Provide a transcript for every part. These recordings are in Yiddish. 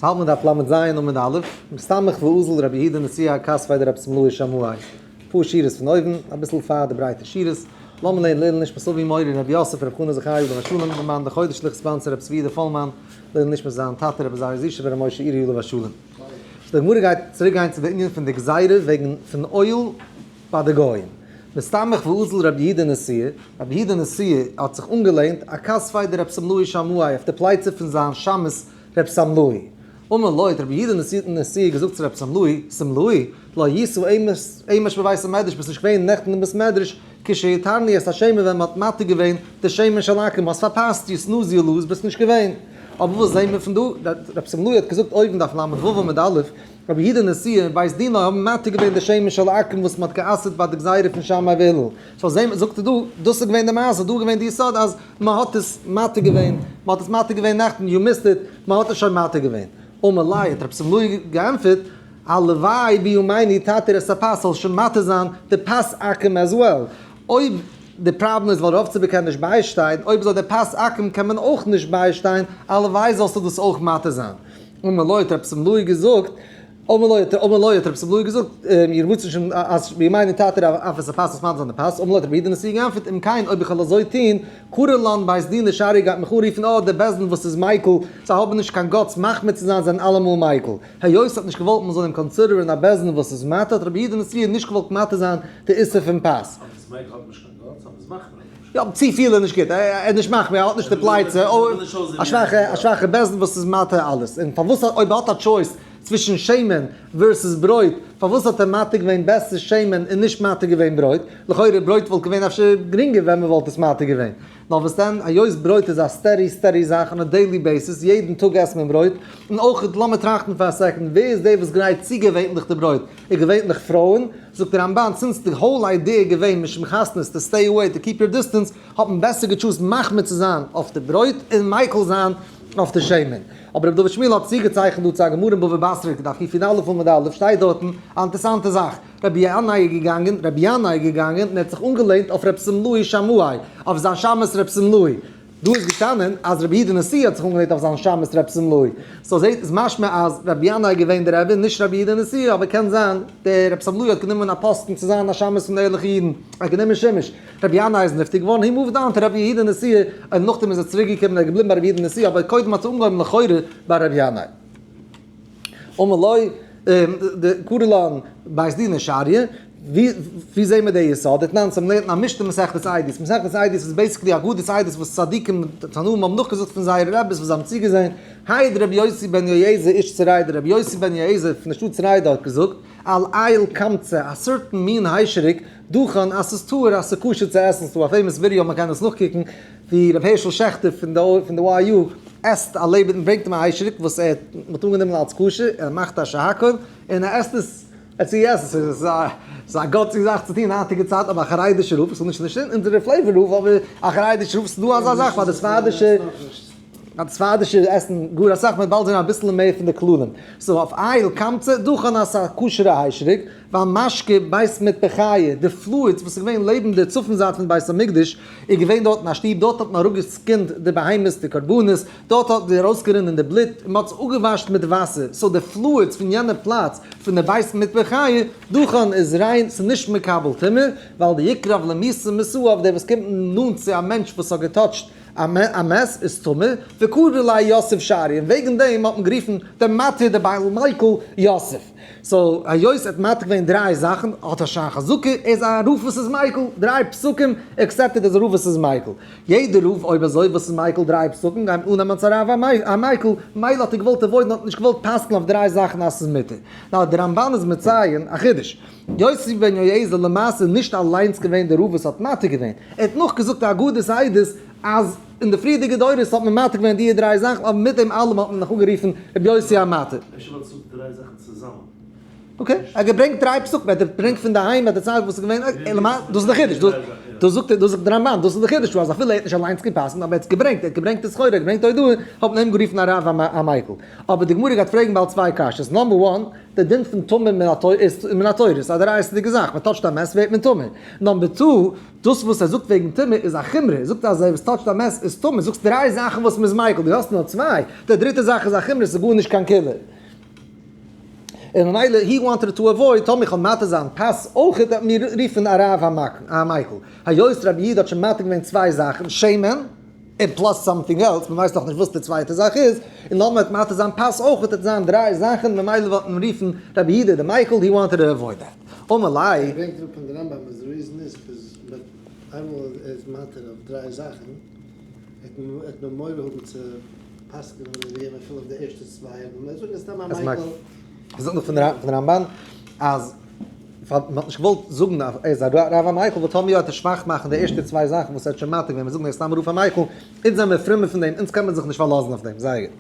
ס'האלט מען דף ל"ז עמוד א', מסתמך ואזל רבי יהודה נשיאה כתביה דרבי שמלאי שמאי, פאר שורות פון אויבן, אביסל פאר די ברייטע שורות, לאמיר לערנען לעילוי נשמת אבי מורי רבי יוסף רבי חנא זכריה עליו השלום, למען די חודש'ליך sponsor רבי צבי יהודה פולמאן, לעילוי נשמת זיין טאטע רבי זרע זישע בר' משה אירי עליו השלום. סאו די גמרא גייט צוריק גיין צו די ענין פון די גזירה וועגן פון אויל ביי די גוים. מסתמך ואזל רבי יהודה נשיאה, רבי יהודה נשיאה האט זיך אנגעלענט אכתפיה דרבי שמלאי שמאי אויף די פלייצע פון זיין שמש רב שמלאי. אמר ליה האט רבי יהודה נשיאה געזאגט צו רב שמלאי, שמלאי, לא היית אמש בבית המדרש ביסט נישט געווען נעכטן אין בית מדרש כשהתרנו את השמן ווען מען האט מתיר געווען די שמן של עכו"ם האסט פארפאסט you snooze you lose ביסט נישט געווען. אבער וואס זעהן מיר פון דא? רב שמלאי האט געזאגט אויבן דף ל"ו עמוד א', רבי יהודה נשיאה און בית דינו האבן מתיר געווען די שמן של עכו"ם וואס מען האט גע'אסר'ט ביי די גזירה פון שמאי והלל. סאו זעהן מיר, זאגט ער דא, דאס איז געווען די מעשה, דא איז געווען די יסוד אז מען האט עס מתיר געווען, מען האט עס מתיר געווען נעכטן, you missed it, מען האט עס שוין מתיר געווען. אמר ליה, האט רבי שמלאי געענטפערט, הלוואי בימינו תתיר את הפת זאל שוין מתיר זיין די פת עכו"ם as well. אויב די פראבלעם איז ווייל רוב ציבור קען נישט ביישטיין, אויב אזוי די פת עכו"ם קען מען אויך נישט ביישטיין, הלוואי זאלסטו דאס אויך מתיר זיין. אמר ליה האט רבי שמלאי געזאגט, אמר ליה האט אמר ליה האט רבי שמלאי געזאגט, איר וואוסט נישט אז בימינו תתיר אף את הפת וואס מתיר זיין די פת, אמר ליה האט רבי יהודה נשיאה געענטפערט אם כן אויב איך וועל אזוי טון, קרי לן בית דינא שריא גייט מיך אנרופן אה דער בית דין וואס איז מיקל, זיי האבן נישט קיין guts מחמיר צו זיין זיי זענען אלעמאל מיקל. היות האט נישט געוואלט מען זאל אים consider ען א בית דין וואס איז מתיר האט רבי יהודה נשיאה נישט געוואלט מתיר זיין די איסור פון פת. אבער ס'מייקל האט נישט קיין guts, אבער איז מחמיר. יא, צופיל איז נישט גוט, ער איז נישט מחמיר, ער האט נישט די פלייצע, א שוואכע, א שוואכע בית דין וואס איז מתיר אלעס, און פארוואס אויב ער האט א choice צווישן שמן versus ברויט, פארוואס האט ער מתיר געווען בעסער שמן און נישט מתיר געווען ברויט, לכאורה ברויט וואלט געווען אפשר גרינגער ווען מען וואלט עס מתיר געווען, נאר וואס דען, היות ברויט איז א steady steady זאך on a daily basis, יעדן טאג עסט מען ברויט, און אויך לאמיר טראכטן פאר א second, ווער איז דער וואס גרייט צו געווענליך די ברויט? איז געווענליך פרויען, זאגט דער רמב"ן, since די whole idea איז געווען משום חתנות to stay away to keep your distance, האט מען בעסער גע choose ט מחמיר צו זיין אויף די ברויט און מיקל זיין אויף די שמן. אבער רבי דוד שמואל האט צוגעצייכנט דא צו א גמרא אין בבא בתרא דף קיא עמוד א' שטייט דארטן א אינטערסאנטע זאך, רבי ינאי איז געגאנגען, רבי ינאי איז געגאנגען און ער האט זיך אנגעלענט אויף רבי שמלאי שמאי, אויף זיין שמש רבי שמלאי, דא איז געשטאנען אז רבי יהודה נשיאה האט זיך אנגעלענט אויף זיין שמש רבי שמלאי, so זעהט איז משמע אז רבי ינאי איז געווען די רבי נישט רבי יהודה נשיאה, אבער קען זיין דער רבי שמלאי האט גענומען א פאסטן צו זיין א שמש פון די ערליכע אידן, ער האט גענומען שימוש, רבי ינאי איז נפטר געווארן he moved on to רבי יהודה נשיאה, און נאכדעם איז ער צוריק געקומען ער איז געבליבן ביי רבי יהודה נשיאה, אבער קודם האט עס אנגעהויבן לכאורה ביי רבי ינאי. אמר ליה, די קרי לן בית דינא שריא, ווי זעהן מיר די יסוד? דתנן צום לערנען א משנה מסכת עדיות, מסכת עדיות איז basically אגדות עדיות וואס צדיקים תנאים האבן נאכגעזאגט פון זייערע רביס וואס זיי האבן צוגעזעהן, העיד רבי יוסי בן יועזר איש צרידה, רבי יוסי בן יועזר פון די שטאט צרידה האט געזאגט, על איל קמצא, א certain מין היישעריק, דכן אז ס'איז טהור אז ס'איז כשר צו עסן, ס'דא א famous video מ'קען עס נאכקוקן, ווי ר' הערשל שעכטער פון די YU עסט א לעבעד ברענגט אים א היישעריק וואס ער האט אנגענומען אלס כשר, ער מאכט א שהכל און ער עסט עס, ער צו עסן, ס'איז א gutsy זאך צו טון היינטיגע צייט, אבער א חרדישע רב, ס'איז נישט אונזערע flavor רב, אבער א חרדישע רב, ס'איז דא אזא זאך פאר די ספרדישע, די ספרדישע עסן גאר אסאך, מ'וועט באלד זען אביסל מער פון די כללים. so אויף איל קמצא דכן אז ס'איז א כשר'ע היישעריק, ווייל משקה בית מטבחיא, די fluids וואס איז געווען לעבן די צפון זייט פון בית המקדש, איז געווען דארטן א שטוב, דארט האט מען אראפגע skin ט די בהמות די קרבנות, דארט האט ארויסגערינען די בלוט און מען האט עס אפגעוואשט מיט וואסער, so די fluids פון יענע פלאץ פון די בית מטבחיא דכן איז ריין, ס'איז נישט מקבל טומאה, ווייל דיקרב למיתה מסאב, דער וואס קומט נאנט צו א מענטש וואס האט גע touch ט א מת איז טמא, וקרי ליה יוסף שריא, און וועגן דעם האט מען גערופן דעם מתיר דער בעל מיקל יוסף. so היות ער האט מתיר געווען דריי זאכן האט ער שוין א חזקה, ער איז א רב וואס איז מיקל, דריי פסקים accepted אז א רב וואס איז מיקל. יעדע רב אויב אזוי וואס איז מיקל דריי פסקים גייען אננעמען צו הרב א מיקל, מילא האט ער געוואלט avoid ן האט נישט געוואלט פסק'ן אויף דריי זאכן אז ס'איז מותר. נאר דער רמב"ן איז מציין א חידוש. יוסי בן יועזר למעשה איז נישט אליינס געווען דער רב וואס האט מתיר געווען, ער האט נאכגעזאגט א אגדת עדות אז אין די פריערדיגע דורות האט מען מתיר געווען די דריי זאכן אבער מיט דעם אלעם האט מען נאך אנגערופן רבי יוסי המתיר. אפשר ווייל ער זאגט דריי זאכן צוזאמען. okay, ער האט געברענגט דריי פסוקים, ער האט געברענגט פון די היים, ער האט דערציילט וואס איז געווען, דאס איז די חידוש, דאס זאגט ער, דאס זאגט דער רמב"ן, דאס איז די חידוש דא, אז אפילו ער האט נישט אליינס גע'פסק'נט, אבער ער האט עס געברענגט, ער האט געברענגט די סחורה, ער האט געברענגט די הודאה, האט מען אים גערופן א רב המיקל. אבער די גמרא גייט פרעגן באלד צוויי קשיות, number one, די דין פון טומאה מן התורה איז מן התורה, ס'איז א דאורייתא'דיגע זאך, מען touch ט א מת ווערט מען טמא. number two, דאס וואס ער זאגט וועגן טומאה איז א חומרא, ער זאגט אז ווער וואס touch ט א מת איז טמא, זאגסט דריי זאכן וואס מ'איז מיקל, דו האסט נאר צוויי, די דריטע זאך איז א חומרא, ס'איז גארנישט קיין קולא. און ממילא he wanted to avoid טאמער איך וועל מתיר זיין פת אויכעט וועט מיר רופן א רב המיקל. היות רבי יהודה האט שוין מתיר געווען צוויי זאכן, שמן און plus something else, מען ווייסט נאכנישט וואס די צווייטע זאך איז, און לאמיר וועט מתיר זיין פת אויכעט וועט זיין דריי זאכן, ממילא וואלט מען רופן רבי יהודה די מיקל, he wanted to avoid that. אמר ליה. ער ברענגט אראפ פון די רמב"ם אז די reason איז 'cause איינמאל ער איז מתיר אויף דריי זאכן וועט מען מורא האבן צו פסק'נען ווען ער אפילו אויף די ערשטע צוויי און מען זאגט סתם א מיקל. ער זאגט נאך פון רמב"ן אז מען האט נישט געוואלט זאגן אז ער איז א רב המיקל ווייל טאמער יא וועט ער שוואך מאכן די ערשטע צוויי זאכן וואס ער האט שוין מתיר געווען, מיר זאגן ער איז סתם א רב המיקל, אונז זעמיר פרומער פון דעם, אונז קען מען זיך נישט פארלאזן אויף דעם, זייער גוט.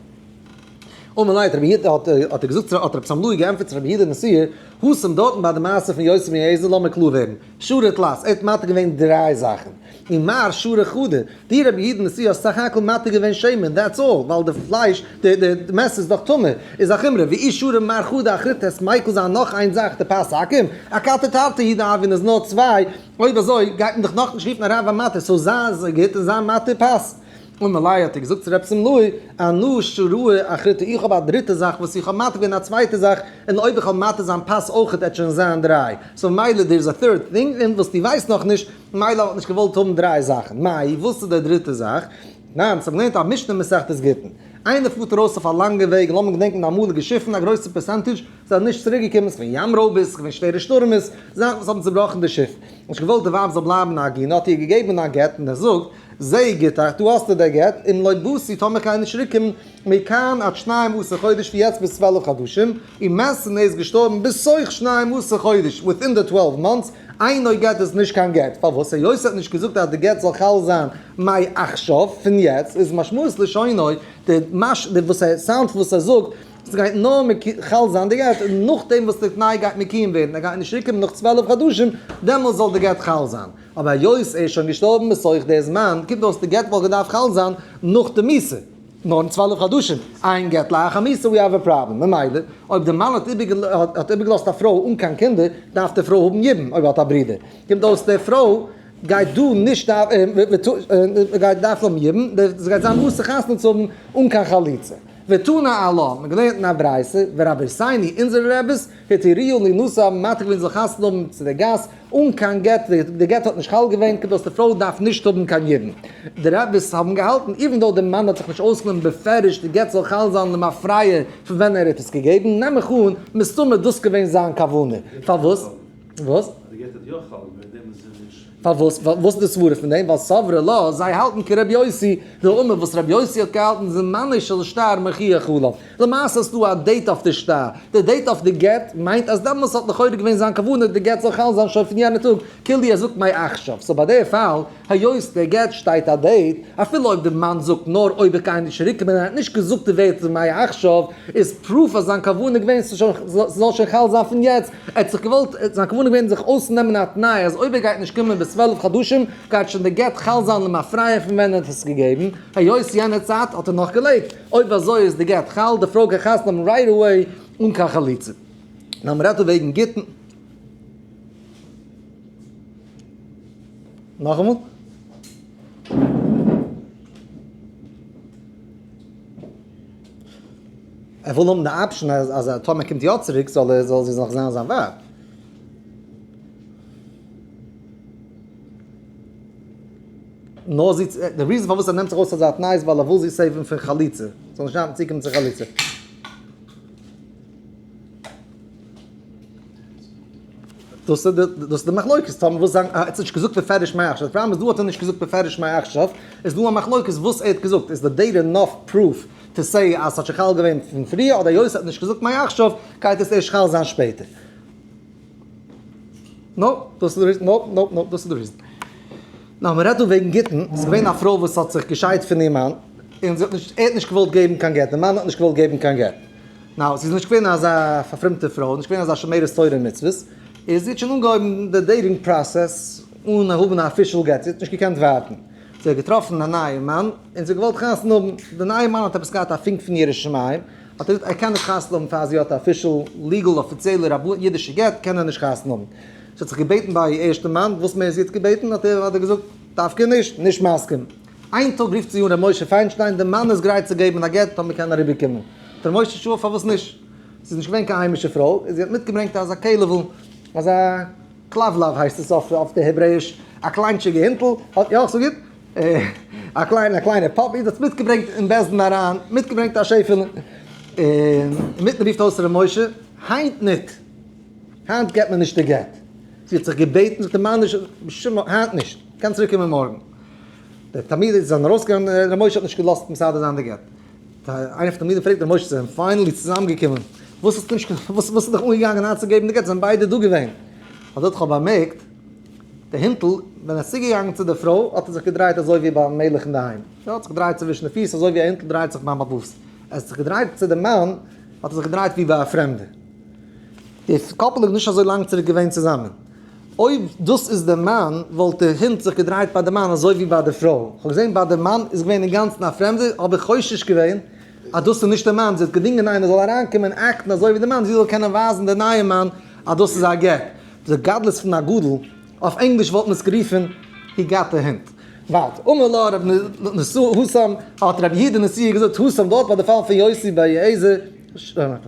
אמר ליה האט רבי יהודה האט ער געזאגט צו האט רבי שמלאי געענטפערט צו רבי יהודה נשיאה, התם דארטן ביי די מעשה פון יוסי בן יועזר לאמיר קלאר ווערן, שרי תלת, ער האט מתיר געווען דריי זאכן, און מר שרי חדא, די רבי יהודה נשיאה האט סך הכל מתיר געווען שמן, that's all, ווייל די פלייש, די די מת איז דאך טמא, איז א חומרא, ואי שרי מר חדא אחריתא עס מיקל זיין נאך איין זאך די פת עכו"ם, אכתי תרתי הוא דהויין איז נאר צוויי, אויב אזוי גייט מען דאך נאכנישט רופן א רב המתיר, so זיי אזוי גוט און זיי מתיר פת. אמר ליה האט ער געזאגט צו רב שמלאי, אנא שריי אחריתא איך האב א דריטע זאך וואס איך האב מתיר געווען א צווייטע זאך, און אויב איך האב מתיר זיין פת אויכעט עט שוין זיין דריי, so מילא there is a third thing און וואס דו ווייסט נאכנישט, מילא האט נישט געוואלט האבן דריי זאכן, מאי וואס איז די דריטע זאך? ניין, ס'האט געלערנט א משנה אין מסכת גיטין, איינער פארט ארויס אויף א לאנגע וועג, לאמיר געדענקן די אמאליגע שיפן א גרויסע percentage זענען נישט צוריק געקומען, ס'געווען ים רויבערס, ס'געווען שווערע שטורעמעס, זאכן וואס האבן צובראכן די שיף, נישט געוואלט די ווייב זאל בלייבן א עגונה האט איר געגעבן א גט און ער זאגט, זע גיטך, דא האסטו דער גט, אם לא באתי טאמער כ'גיי נישט צוריקקומען, מכאן עד שנים עשר חודש פון יעצט ביז 12 חדשים, ומת און ער איז געשטארבן בתוך שנים עשר חודש, within the 12 months, אינו גט איז נישט קיין גט, פארוואס? היות ער האט נישט געזאגט אז די גט זאל חל זיין מעכשיו, פון יעצט, איז משמעות לשונו, די מש די וואס ער sound וואס ער זאגט, ס'גייט נאר חל זיין די גט נאכדעם וואס די תנאי גייט מקוים ווערן, ער גייט נישט צוריקקומען נאך 12 חדשים, דעמאלס זאל די גט חל זיין. אבער היות ער איז שוין געשטארבן בתוך די זמן, קומט אויס די גט וואלט געדארפט חל זיין נאך די מיתה, נאר אין 12 חדשים, אין גט לאחר מיתה we have a problem, ממילא אויב די מאן האט איבערגעלאזט א פרוי אן קיין קינדער, דארף די פרוי האבן יבום אויב האט א ברודער, קומט אויס די פרוי גייט דא נישט גייט דארפן האבן יבום, זי גייט זיין אסור חתונה צו האבן אן קיין חליצה. ותנא עלה, מען געלערנט אין א ברייתא, ורבותינו, אונזערע רעבעס, התירוה לינשא האבן מתיר געווען זאל חתונה האבן צו דער גאס, אן קיין גט, די גט האט נישט חל געווען, כדי אז די פרוי דארף נישט האבן קיין יבום. די רעבעס האבן געהאלטן, even though די מאן האט זיך נישט אויסגענומען בפירוש די גט זאל חל זיין למפרע פון ווען ער האט עס געגעבן, נעם איך אן, מסתמא דאס געווען זיין כוונה. פארוואס? וואס? די גט האט יא חל געווען, דעם איז נישט. פארוואס? וואס איז די סברה פון דעם? ווייל סברה לה, זיי האלטן כרבי יוסי, דאמר וואס רבי יוסי האט געהאלטן זמנו של שטר מוכיח עליו. למעשה איז דא א date אויף די שטר. די date אויף די גט מיינט אז דעמאלס האט לכאורה געווען זיין כוונה די גט זאל חל זיין שוין פון יענע טאג, כאילו ער זאגט מעכשיו. so ביי די פאל, היות די גט שטייט א date, אפילו אויב די מאן זאגט נאר אויב איך גיי נישט צוריקקומען און ער האט נישט געזאגט די ווערטער מעכשיו, איז proof אז זיין כוונה געווען ס'זאל שוין חל זיין פון יעצט. ער האט זיך געוואלט, זיין כוונה געווען זיך אויסנעמען א תנאי אז אויב ער גייט נישט קומען ביז 12 חדשים, גייט שוין די גט חל זיין למפרע פון ווען ער האט עס געגעבן, היות יענע צייט האט ער נאך געלעבט. אויב אזוי איז די גט חל, די פרוי קען חתונה האבן right away אן קיין חליצה. נאר מ'רעדט דא וועגן גיטין. נאכאמאל? ער וויל האבן די option אז אז טאמער קומט יא צוריק זאל ער זאל זי נאך זיין זיין ווייב. נאר זי, די reason פארוואס ער נעמט זיך אויס אזא תנאי איז ווייל ער וויל זי save ן פון חליצה, זאל נישט דארפן צוקומען צו חליצה. דאס איז די, דאס איז די מחלוקת, טאמער וואס זאגן, ער האט נישט געזאגט בפירוש מעכשיו, די פראבלעם איז דא האט ער נישט געזאגט בפירוש מעכשיו, איז דא א מחלוקת וואס ער האט געזאגט, איז די date enough proof to say אז ס'האט שוין חל געווען פון פריער, אדער היות ער האט נישט געזאגט מעכשיו גייט עס ערשט חל זיין שפעטער. no, דאס איז די reason, no, no, no, דאס איז די reason. נאר מען רעדט דא וועגן גיטין, ס'איז געווען א פרוי וואס האט זיך געשיידט פון איר מאן, און זי האט נישט, ער האט נישט געוואלט געבן קיין גט, די מאן האט נישט געוואלט געבן קיין גט. now, זי איז נישט געווען אזא פארפרומטע פרוי, נישט געווען אזא שומרת תורה ומצוות, איז זי האט שוין אנגעהויבן די dating process. אן האבן א official גט, זי האט נישט געקענט ווארטן. זי האט געטראפן א נייע מאן, און זי האט געוואלט חתונה האבן. די נייע מאן האט עפעס געהאט א פונק פון יראת שמים, האט ער געזאגט ער קען נישט חתונה האבן פאר זי האט א official legal אפיציעלע רבנות אידישע גט קען ער נישט חתונה האבן. זי האט זיך געבעטן ביי איר ערשטע מאן, וואס מער זי האט געבעטן האט ער האט ער געזאגט דווקא נישט, נישט מסכים. איין טאג רופט זי אן ר' משה פיינשטיין, די מאן איז גרייט צו געבן א גט אויב מ'קען אריבערקומען. זאגט ר' משה sure פארוואס נישט? זי איז נישט געווען קיין היימישע פרוי, זי האט מיטגעברענגט אזא כלב'ל, אזא כלבלב הייסט עס אויף די העברעיש, א קליינטשיגע הינטל, יא ס'איז גוט? א קליינע א קליינע puppy, זי האט עס מיטגעברענגט אין בית דין אריין, מיטגעברענגט א שעפעלע, און אינמיטן רופט אויס ר' משה, היינט ניט, היינט געבט מען נישט די גט. זי האט זיך געבעטן, זאגט די מאן נישט, בשום אופן, היינט נישט, קען צוריק קומען מארגן. די תלמידים זענען ארויסגעגאנגען, ר' משה האט נישט געלאזט מסדר זיין די גט. איינער פון תלמידים פרעגט ר' משה, זיי זענען finally צוזאמגעקומען, וואס האסטו נישט, וואס איז דיך אנגעגאנגען איינצוגעבן די גט, זיי זענען ביידע דא געווען. האט ער באמערקט, די הינטל, ווען ער איז צוגעגאנגען צו די פרוי, האט ער זיך געדרייט אזוי ווי ביים מלך אינדערהיים. ער האט זיך געדרייט צווישן די פיס אזוי ווי א הינטל דרייט זיך ביים באלעבאס. ער האט זיך געדרייט צו די מאן, האט ער זיך געדרייט ווי ביי א פרעמדער. די couple איז נישט אזוי לאנג צוריק געווען צוזאמען. אויב דאס איז די מאן, וואלט די הונט זיך געדרייט ביי די מאן אזוי ווי ביי די פרוי. איך האב געזען ביי די מאן איז געווען אינגאנצן א פרעמדער, האב איך חושש געווען אז דאס איז נישט די מאן, זי האט געדינגען איינער זאל אריינקומען act ן אזוי ווי די מאן, זי זאל קענען ווייזן די נייע מאן אז דאס איז א גט. די גדלות פון א גדול, אויף ענגליש וואלט מען עס גערופן he got the hint. ווארט, אמר לו רב נשוא התם, האט רבי יהודה נשיאה געזאגט התם דארט ביי די פאל פון יוסי בר יעזר,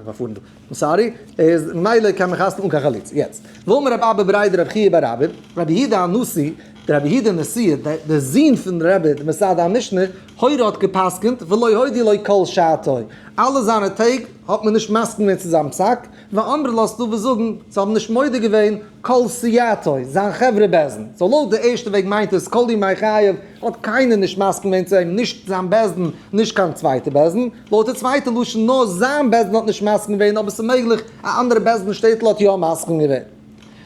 פארפארן דא, sorry, איז מילא קען מען חתונה אן קיין חליצה. יעצט, ואמר רב אבא בריה דרב חייא בר אבא, רבי יהודה הנשיא, דער רבי יהודה נשיאה, דער זון פון רבי דער מסדר המשנה, הורה האט גע'פסק'נט, ולא הודיע לו כל שעתו, אלע זיינע טעג האט מען נישט מסכים געווען צו זיין פסק, ואמרי לה ס'דא וואס זאגן זיי האבן נישט מודה געווען כל סיעתו, זיין חברה בית דין, so לויט די ערשטע וועג מיינט עס כל ימי חייו האט קיינער נישט מסכים געווען צו אים, נישט זיין בית דין, נישט קיין צווייטע בית דין, לויט די צווייטע לשון נאר זיין בית דין האט נישט מסכים געווען אבער ס'איז מעגליך א אנדערע בית דין שטעטל האט יא מסכים געווען.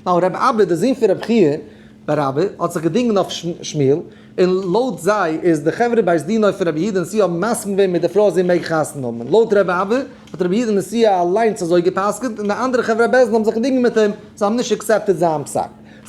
נאר ר' אבא דער זון פון ר' חייא בר אבא האט זיך געדינגען אויף שמואל, און לויט זיי איז די חברה בית דינו פון רבי יהודה נשיאה האבן מסכים געווען מיט די פרוי אז זי מעג חתונה האבן. לויט רבי אבא האט רבי יהודה נשיאה אליינס אזוי גע'פסק'נט און די אנדערע חברה בית דין האבן זיך געדינגען מיט אים, זיי האבן נישט accepted זיין פסק.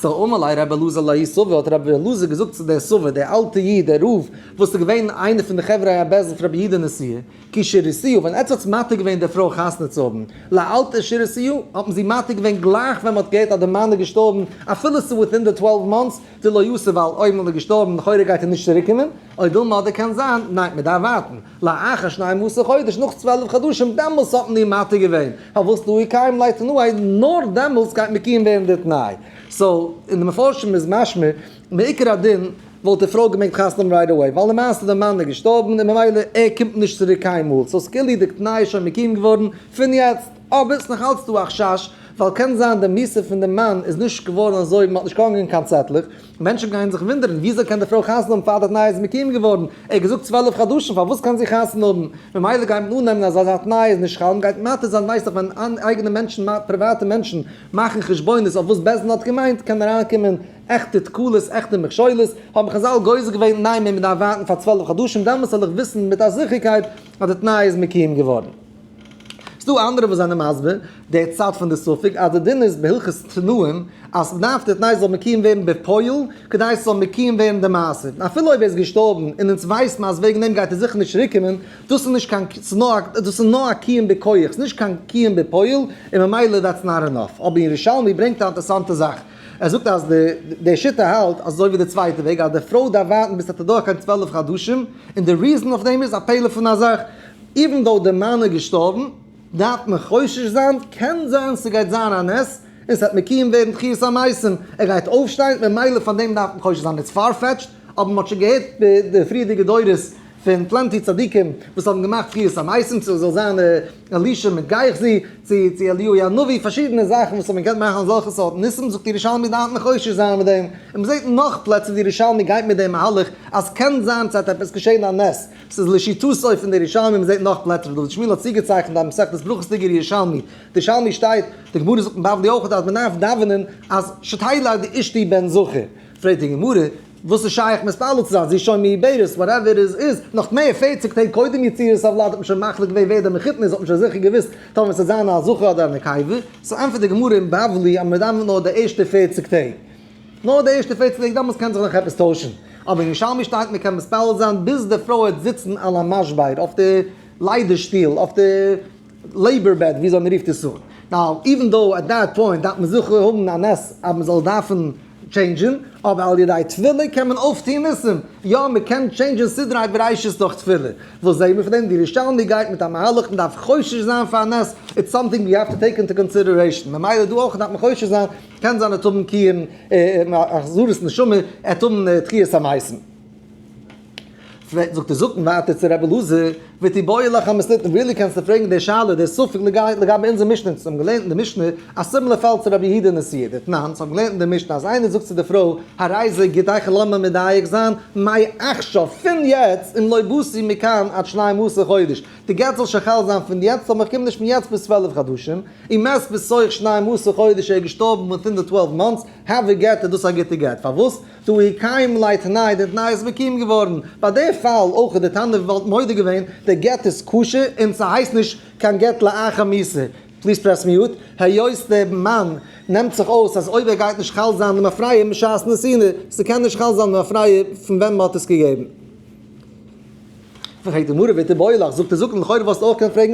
so אמר ליה רבי אלעזר לההוא סבא האט רבי אלעזר געזאגט צו דער סבא, דער אלטע איד, דער רב, וואס איז געווען איינער פון די חברה הבית דין פון רבי יהודה נשיאה, כי שירתוה, ווען עטץ האטס מתיר געווען די פרוי חתונה צו האבן, לאלתר שירתוה, האט מען זי מתיר געווען גלייך ווען מען האט געהערט אז די מאן איז געשטארבן, אפילו ס'איז within די 12 months, דלא יתיב ווייל אויב מען איז געשטארבן לכאורה גייט ער נישט צוריק קומען, או דילמא אדער קען זיין, ניין מען דארף ווארטן, לאחר שנים עשר חודש נאך 12 חדשים דעמאלס האט מען איר מתיר געווען, פארוואס דהא קיים ליה תנאי, נאר דעמאלס גייט מקוים ווערן די תנאי. so אין די מפרשים איז משמע, מעיקר הדין וואלט די פרוי געמעגט חתונה האבן right away, ווייל למעשה די מאן איז געשטארבן און ממילא ער קומט נישט צוריק קיינמאל, so ס'כאילו די תנאי איז שוין מקוים געווארן פון יעצט, אבער ס'נאך אלץ דא א חשש, ווייל קען זיין די מיתה פון די מאן איז נישט געווארן אזוי, מ'האט נישט געהאנגען קיין צעטלעך, מענטשן גייען זיך וואונדערן וויאזוי קען די פרוי חתונה האבן פאר די תנאי איז מקוים געווארן, ער האט געזאגט 12 חדשים פארוואס קען זי חתונה האבן, ממילא גייט מען אננעמען אז אזא תנאי איז נישט חל, מ'גייט מתיר זיין, ווייסט דאך ווען אייגענע מענטשן, פריוואטע מענטשן מאכן חשבונות אויף וואס בית דין האט געמיינט, קען אריינקומען עכטע תקלות, עכטע מכשולות, האבן חז"ל גוזר געווען ניין מען דארף ווארטן פאר 12 חדשים דעמאלטס זאל איך וויסן מיט א זיכערקייט אז די תנאי איז מקוים געווארן. ס'דא אנדערע וואס זענען מסביר די צד פון די ספק אז די דין איז בהלכות תנאים אז ס'דארף די תנאי זאל מקוים ווערן בפועל כדי ס'זאל מקוים ווערן די מעשה, אפילו אויב ער איז געשטארבן און אונז ווייסט מען אז וועגן דעם גייט ער זיכער נישט צוריקקומען, דאס איז נישט קיין, דאס איז נאר א קיום בכח, ס'איז נישט קיין קיום בפועל, און ממילא that's not enough. אבער ירושלמי ברענגט א אינטערעסאנטע זאך, ער זאגט אז די שיטה האלט אזוי ווי די צווייטע וועג אז די פרוי דארף ווארטן ביז ס'וועט אדורך גיין 12 חדשים, און די reason אויף דעם איז א פלא פון א זאך, even though די מאן איז געשטארבן, דארף מען חושש זיין, קען זיין ס'גייט זיין א נס, און ס'וועט מקוים ווערן תחיית המתים, ער גייט אויפשטיין, ממילא פאר דעם דארף מען חושש זיין, it's far-fetched, אבער מ'האט שוין געהערט די פריערדיגע דורות פון plenty צדיקים וואס האבן געמאכט תחיית המתים, צו עס זאל זיין אלישע מיט גיחזי, צו אליהו הנביא, פארשידענע זאכן וואס האבן געקענט מאכן אזעלכע סארט ניסים, זאגט ירושלמי דארף מען חושש זיין מיט דעם, און מ'זעט נאך פלעצער ווי ירושלמי גייט מיט דעם מהלך אז קען זיין ס'וועט עפעס געשען א נס, ס'איז לשיטתו פון די ירושלמי, מ'זעט נאך פלעצער וואס דוד שמואל האט צוגעצייכנט א מסכת ברכות'דיגער ירושלמי, די ירושלמי שטייט, די גמרא זאגט אין בבלי אויך אז מ'דארף דאווענען אז שתלד אשתי בן זכר, פרעגט די גמרא, וואס איז שייך מתפלל צו זיין, זי איז שוין מעוברת, whatever איז איז, נאך מער 40 טעג קודם יצירת הוולד האט מען שוין מחליט געווען ווער דער מחותן איז, האט מען שוין זיכער געוואוסט טאמער עס וועט זיין א זכר אדער א נקבה, so ענטפערט די גמרא אין בבלי אז מ'דאווענט נאר די ערשטע 40 טעג. נאר די ערשטע 14 טעג דעמאלטס קען זיך נאך עפעס טוישן. אבער אין ירושלמי שטייט מען קען מתפלל זיין ביז די פרוי וועט זיצן על המשבר אויף די ליידע שטול, אויף די labor bed וויאזוי מען רופט עס אן. Now, even though at that point דארף מען זיכער האבן א נס אז מען זאל דארפן change ן, אבער על ידי תפילה קען מען אויפטוהן ניסים. יא, מען קען change ן סדרי בראשית דורך תפילה. וואס זעהן מיר פון דעם? די ירושלמי גייט מיט א מהלך מען דארף חושש זיין פאר א נס, it's something we have to take into consideration. ממילא דא אויך דארף מען חושש זיין, קען זיין ער וועט האבן קיום החזרת נשמה, ער וועט האבן תחיית המתים. זאגט דער זקן ווייטער צו רבי אלעזר, ותיבעי לך אמתניתין, really קענסטו פרעגן די שאלה, די ספק לגבי אונזער משנה, אונז האבן געלערנט אין די משנה א similar פאל צו רבי יהודה נשיאה, דתנן, אונז האבן געלערנט אין די משנה אז איינער זאגט צו די פרוי, הרי זה גיטך לאמיר מדייק זיין, מעכשיו, פון יעצט, אם לא באתי מכאן עד שנים עשר חודש, די גט זאל שוין חל זיין פון יעצט, אבער איך קום נישט פון יעצט ביז 12 חדשים, אם מת בתוך שנים עשר חודש ער איז געשטארבן within די 12 months, הוי גט איז דאס א גוטע גט, פארוואס? דהא קיים ליה תנאי, די תנאי איז מקוים געווארן. ביי די פאל אויך איז די תנא וואלט מודה געווען, די גט איז כשר און ס'הייסט נישט קיין גט לאחר מיתה. Please press mute. היות די מאן נעמט זיך אויס אז אויב ער גייט נישט חל זיין למפרע משעת נתינה, ס'קען נישט חל זיין למפרע פון ווען מ'האט עס געגעבן. פרעגט די גמרא ותיבעי לך, זאגט דער זקן לכאורה וואלסטו אויך קענען פרעגן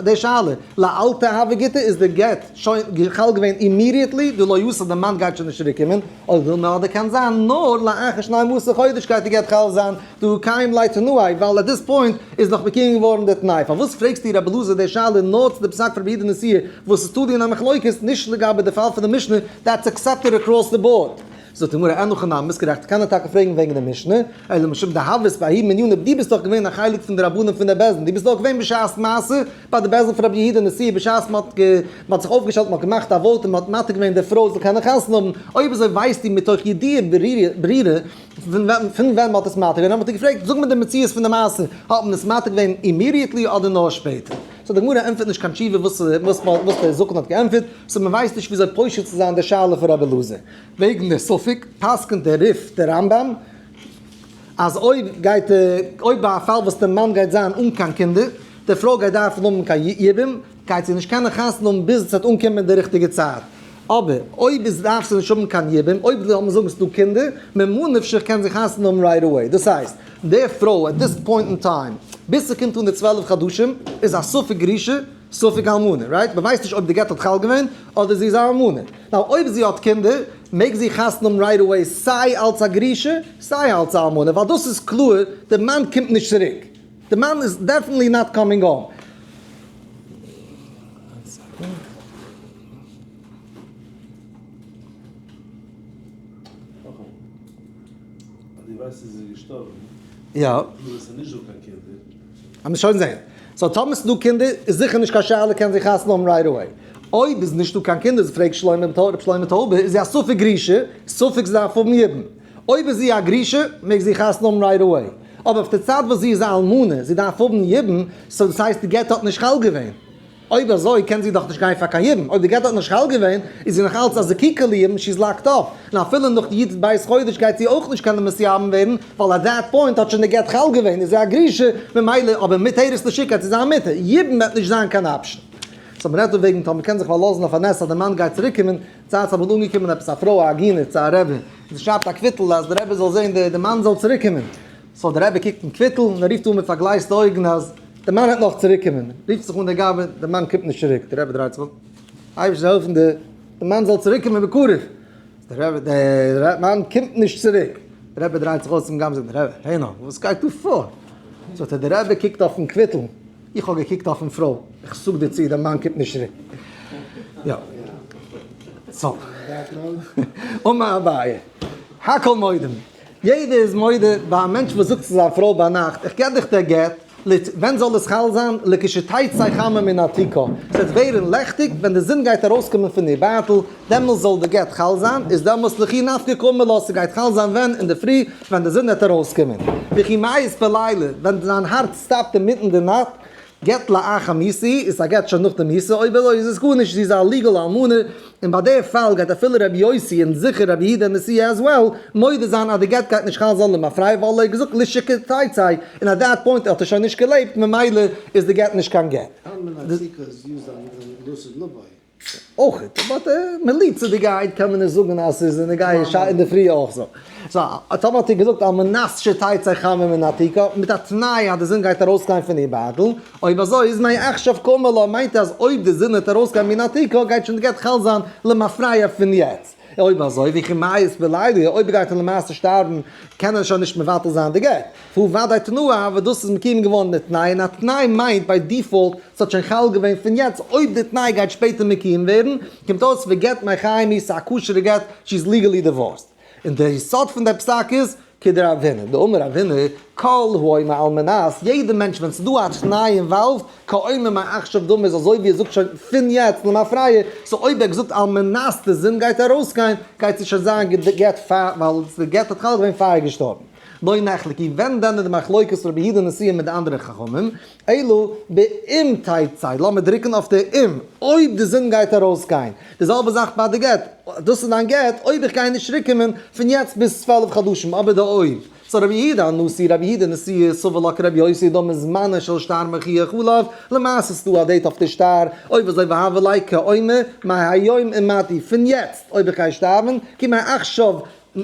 די שאלה, לאלתר הוי גיטא איז די גט שוין חל געווען immediately, דלא יתיב די מאן גייט שוין נישט צוריק קומען, אדער וויל מען אדער קען זיין נאר לאחר שנים עשר חודש גייט די גט חל זיין, דהא קיים ליה תנאי, ווייל at this point איז נאך מקוים געווארן די תנאי, פארוואס פרעגסטו רבי אלעזר די שאלה נאר צו די פסק פון רבי יהודה נשיאה וואס איז תלוי אין א מחלוקת, נישט לגבי די פאל פון די משנה, that's accepted across the board. זאגט די גמרא, אין הכי נמי, ביסט גערעכט, קען ער טאקע פרעגן וועגן די משנה, אלא משום דהוית בההוא מנינא, דו ביסט דאך געווען א חלק פון די רבנים פון די בית דין, דו ביסט דאך געווען בשעת מעשה ביי די בית דין פון רבי יהודה נשיאה, בשעת מען האט זיך אויפגעשטעלט, מען האט געמאכט א vote און מען האט מתיר געווען די פרוי זאל קענען חתונה האבן, אויב אזוי ווייסטו מתוך ידיעה ברורה פון ווען מען האט עס מתיר געווען, האט מען דיך געפרעגט, זאג מיר די מציאות פון די מעשה, האט מען עס מתיר געווען immediately אדער נאר שפעטער? So די גמרא ענטפערט נישט קיין תשובה וואס דער זקן האט געענטפערט, so מען ווייסט נישט וויאזוי פושט צו זיין די שאלה פון רבי אלעזר. וועגן די ספק פסק'נט דער רי"ף דער רמב"ם אז אויב גייט אויב ביי א פאל וואס די מאן גייט זיין אן קיין קינדער, די פרוי גייט דארפן האבן קיין יבום, גייט זי נישט קענען חתונה האבן ביז עס וועט אנקומען די ריכטיגע צייט. אבער אויב איז דארף זי נישט האבן קיין יבום, אויב לאמיר זאגן ס'איז דא קינדער, ממה נפשך קען זי חתונה האבן right away. דאס הייסט, די פרוי at this point in time, ביז ס'קומט אן די 12 חדשים, איז א ספק גרושה, ספק אלמנה, right? מ'ווייסט נישט אויב די גט האט חל געווען, אדער זי איז א אלמנה. Now אויב זי האט קינדער, מעג זי חתונה האבן right away סיי אלס א גרושה, סיי אלס א אלמנה, ווייל דאס איז קלאר, די מאן קומט נישט צוריק. די מאן איז definitely not coming home. דו ווייסט אז זי איז געשטארבן. יא. און עס איז נישט דא קיין קינדער. לאמיר שוין זעהן. So טאמער ס'איז דא קינדער איז זיכער נישט קיין שאלה קען זי חתונה האבן right away. אויב איז נישט דא קיין קינדער פרעגט שלמה ר' שלמה טויבער איז זי א ספק גרושה, ספק זי דארף האבן יבום. אויב איז זי א גרושה מעג זי חתונה האבן right away. אבער אויף די צייט וואס זי איז א אלמנה זי דארף האבן יבום, so דאס הייסט די גט האט נישט חל געווען. אויב אזוי קען זי דאך נישט גיין פאר קיין יבום, אויב די גט האט נישט חל געווען איז זי נאך אלץ א זקוקה ליבום, she is locked up, און אפילו נאך די י"ב חודש גייט זי אויך נישט קענען מתייבם ווערן, ווייל at that point האט שוין די גט חל געווען, איז זי א גרושה, ממילא אבער מותרת לשוק גייט זי זיין מותר, יבום וועט נישט זיין קיין option. So מ'רעדט דא וועגן טאמער מ'קען זיך פארלאזן אויף א נס אז די מאן גייט צוריק קומען, צייט ס'איז אמאל אנגעקומען עפעס א פרוי א עגונה צו א רבי, און זי שרייבט א קוויטל אז די רבי זאל זען די מאן זאל צוריק קומען, so די רבי קוקט אין קוויטל און ער רופט אן מיט פארגלייזטע אויגן אז די מאן וועט נאך צוריק קומען, רופט זיך אן דער גבאי, די מאן קומט נישט צוריק, די רבי דרייט זיך אום, אייבערשטער זאל העלפן די מאן זאל צוריק קומען בקרוב, די רבי, די מאן קומט נישט צוריק, די רבי דרייט זיך אויס צום גבאי זאגט, רבי, הער נאר, וואס גייט דא פאר? זאגט ער, די רבי קוקט אויפן קוויטל, איך האב געקוקט אויפן פרוי, איך זאג דיר צו, די מאן קומט נישט צוריק. יא. So. אמר אביי, הכל מודים. יעדער איז מודה ביי א מענטש וואס זאגט צו זיין פרוי ביינאכט, איך געב דיך דער גט, לית, ווען זאל עס חל זיין? לכשתצא חמה מנרתיקה, עס וועט ווערן לעכטיג ווען די זון גייט ארויסקומען פון איר בייטל, דעמאלס זאל די גט חל זיין, איז דעמאלס לכי נפקא קאמר לה, ס'גייט חל זיין ווען? אינדערפרי ווען די זון וועט ארויסקומען. וכי מיית בלילה, ווען זיין הארץ stop ט אינמיטן די נאכט, גט לאחר מיתה איז א גט שוין נאך די מיתה, אויב אזוי איז עס גארנישט, זי איז א legal אלמנה, און ביי די פאל גייט אפילו רבי יוסי און זיכער רבי יהודה נשיאה as well מודה זיין אז די גט גייט נישט חל זיין למפרע ווייל ער האט געזאגט לכשתצא און at that point האט ער שוין נישט געלעבט ממילא איז די גט נישט קיין גט. חמה מנרתיקה איז used on לעתיד לבוא. אויך, but מליצה'דיגערהייט קען מען נישט זאגן אז ס'איז נוגע אינדערפרי אויך so. So, טאמער האט איר געזאגט על מנת שתצא חמה מנרתיקה, מיט א תנאי אז די זון גייט ארויסגיין פון איר ביידל, אויב אזוי איז מעכשיו קאמר לה, מיינט אז אויב די זון וועט ארויסגיין מנרתיקה גייט שוין די גט חל זיין למפרע פון יעצט. אויב אזוי וכי מית בליליא, אויב גייט ער למעשה שטארבן קען ער שוין נישט מבטל זיין די גט. והא ודאי תנאה, אבער דאס איז מקוים געווארן מיט תנאי, און א תנאי מיינט by default ס'האט שוין חל געווען פון יעצט, אויב די תנאי גייט שפעטער מקוים ווערן, קומט אויס וגט מחיים היא, ס'איז א כשר'ע גט, she is legally divorced. און די יסוד פון די פסק איז, כדרב הונא, דאמר רב הונא, כל האומר על מנת, יעדע מענטש ווען ס'איז דא א תנאי involved, כאומר מעכשיו דמי איז אזוי ווי ער זאגט שוין פון יעצט למפרע, so אויב ער האט געזאגט על מנת די זון גייט ארויסגיין, גייט זי שוין זיין גע'גט פאר, ווייל די גט האט חל געווען פאר ער איז געשטארבן. לא נחלקו, ווען דען איז די מחלוקת רבי יהודה נשיאה מיט די אנדערע חכמים? אלא באם תצא, לאמיר דרוקן אויף די אם, אויב די זון גייט ארויסגיין. די זעלבע זאך ביי די גט, דאס איז דיין גט אויב איך גיי נישט צוריקקומען פון יעצט ביז 12 חדשים, אבער די אויב. so רבי יהודה הנשיא, רבי יהודה נשיאה, סבר לה כרבי יוסי דאמר זמנו של שטר מוכיח עליו, למעשה איז דא א date אויף די שטר, אויב אזוי והוה ליה כאומר מהיום אם מתי, פון יעצט אויב איך גיי שטארבן, כמעכשיו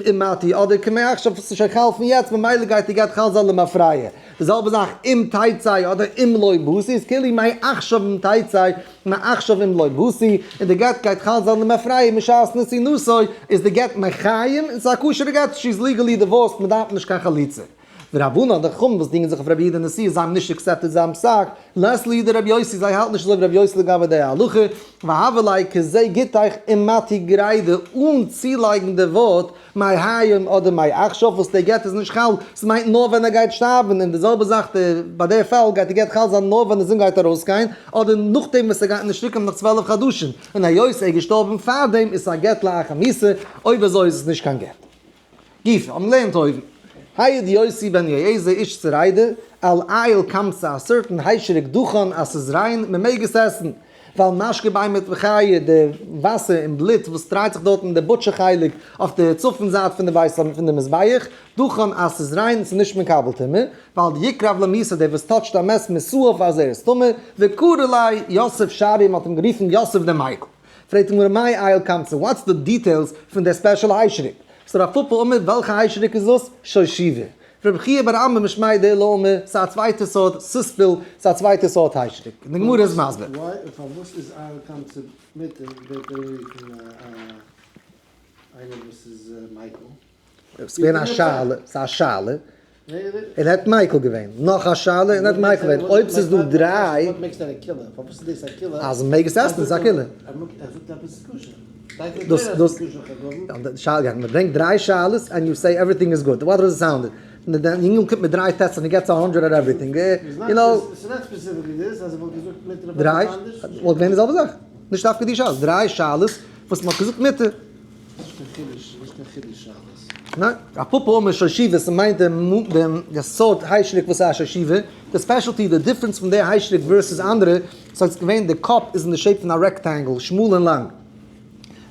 אם מתי אדער כמעכשיו וואס איז שוין חל פון יעצט ממילא גייט די גט חל זיין למפרע. די זעלבע זאך אם תצא אדער אם לא באתי איז כאילו מעכשיו אם תצא מעכשיו אם לא באתי און די גט גייט חל זיין למפרע משעת נתינתו איז די גט מחיים און ס'איז א כשר'ע גט she is legally divorced מ'דארף נישט קיין חליצה. ורבנן די חכמים וואס דינגען זיך אויף רבי יהודה נשיאה זיי האבן נישט accepted זיין פסק, לית להו כרבי יוסי זיי האלטן נישט אזוי ווי רבי יוסי לגבי די הלכה, והוה ליה כזה גיטך אם מתי גרידא אן צולייגן די ווארט מהיום אדער מעכשיו וואס די גט איז נישט חל, ס'מיינט נאר ווען ער גייט שטארבן, און די זעלבע זאך די ביי די פאל גייט די גט חל זיין נאר ווען די זון גייט ארויסגיין, אדער נאכדעם וואס ער גייט נישט צוריקקומען נאך 12 חדשים, און היות ער איז געשטארבן פארדעם איז עס א גט לאחר מיתה, אויב אזוי איז עס נישט קיין גט. גופא, האבן געלערנט אויבן. העיד יוסי בן יועזר איש צרידה, על איל קמצא, א certain היישעריק דוכן אז ס'איז ריין, מ'מעג עס עסן. ווייל משקה בהמה וחיה, די וואסער און בלוט וואס דרייט זיך דארט אין די butcher חלק אויף די צפון זייט פון די בית פון די מזבח, דוכן אז ס'איז ריין, ס'איז נישט מקבל טומאה, ווייל די יקרב למיתה דער וואס touch ט א מת מסאף אז ער איז טמא, וקרא ליה יוסף שריה, מ'האט אים גערופן יוסף דער מיקל. פרעגט די גמרא מאי איל קמצא, what's the details פון דער special היישעריק? ס'איז רב פפא אמר, וועלכע היישעריק איז דאס? שושבה. רבי חייא בר אמי משמיה דעולא אמר, ס'איז א צווייטע סארט סוספיל, ס'איז א צווייטע סארט היישעריק. און די גמרא איז מסביר. פארוואס איז איל קמצא מותר ווערט אנגערופן איינער וואס איז מיקל? ס'איז געווען א שאלה, ס'איז א שאלה, און ער האט מיקל געווען, נאך א שאלה און ער האט מיקל געווען, אויב ס'איז דא דריי, אז מ'מעג עס עסן איז א קולא. דאס דאס שאלה, מ'ברענגט דריי שאלות and you say everything is good, what does it sound? די יונגל קומט מיט דריי tests און he gets a hundred at everything, you know. דריי? וואלט געווען די זעלבע זאך, נישט דווקא די שאלות, דריי שאלות וואס מ'האט געזאגט מותר. נישט קיין חידוש, נישט קיין חידוש שאלות. ניין, רב פפא אמר שושבה, ס'מיינט דעם די סארט היישעריק וואס איז א שושבה, די specialty, די difference פון די היישעריק versus אנדערע, ס'האט געווען די קאפ איז אין די shape פון א rectangle, שמאל און לאנג.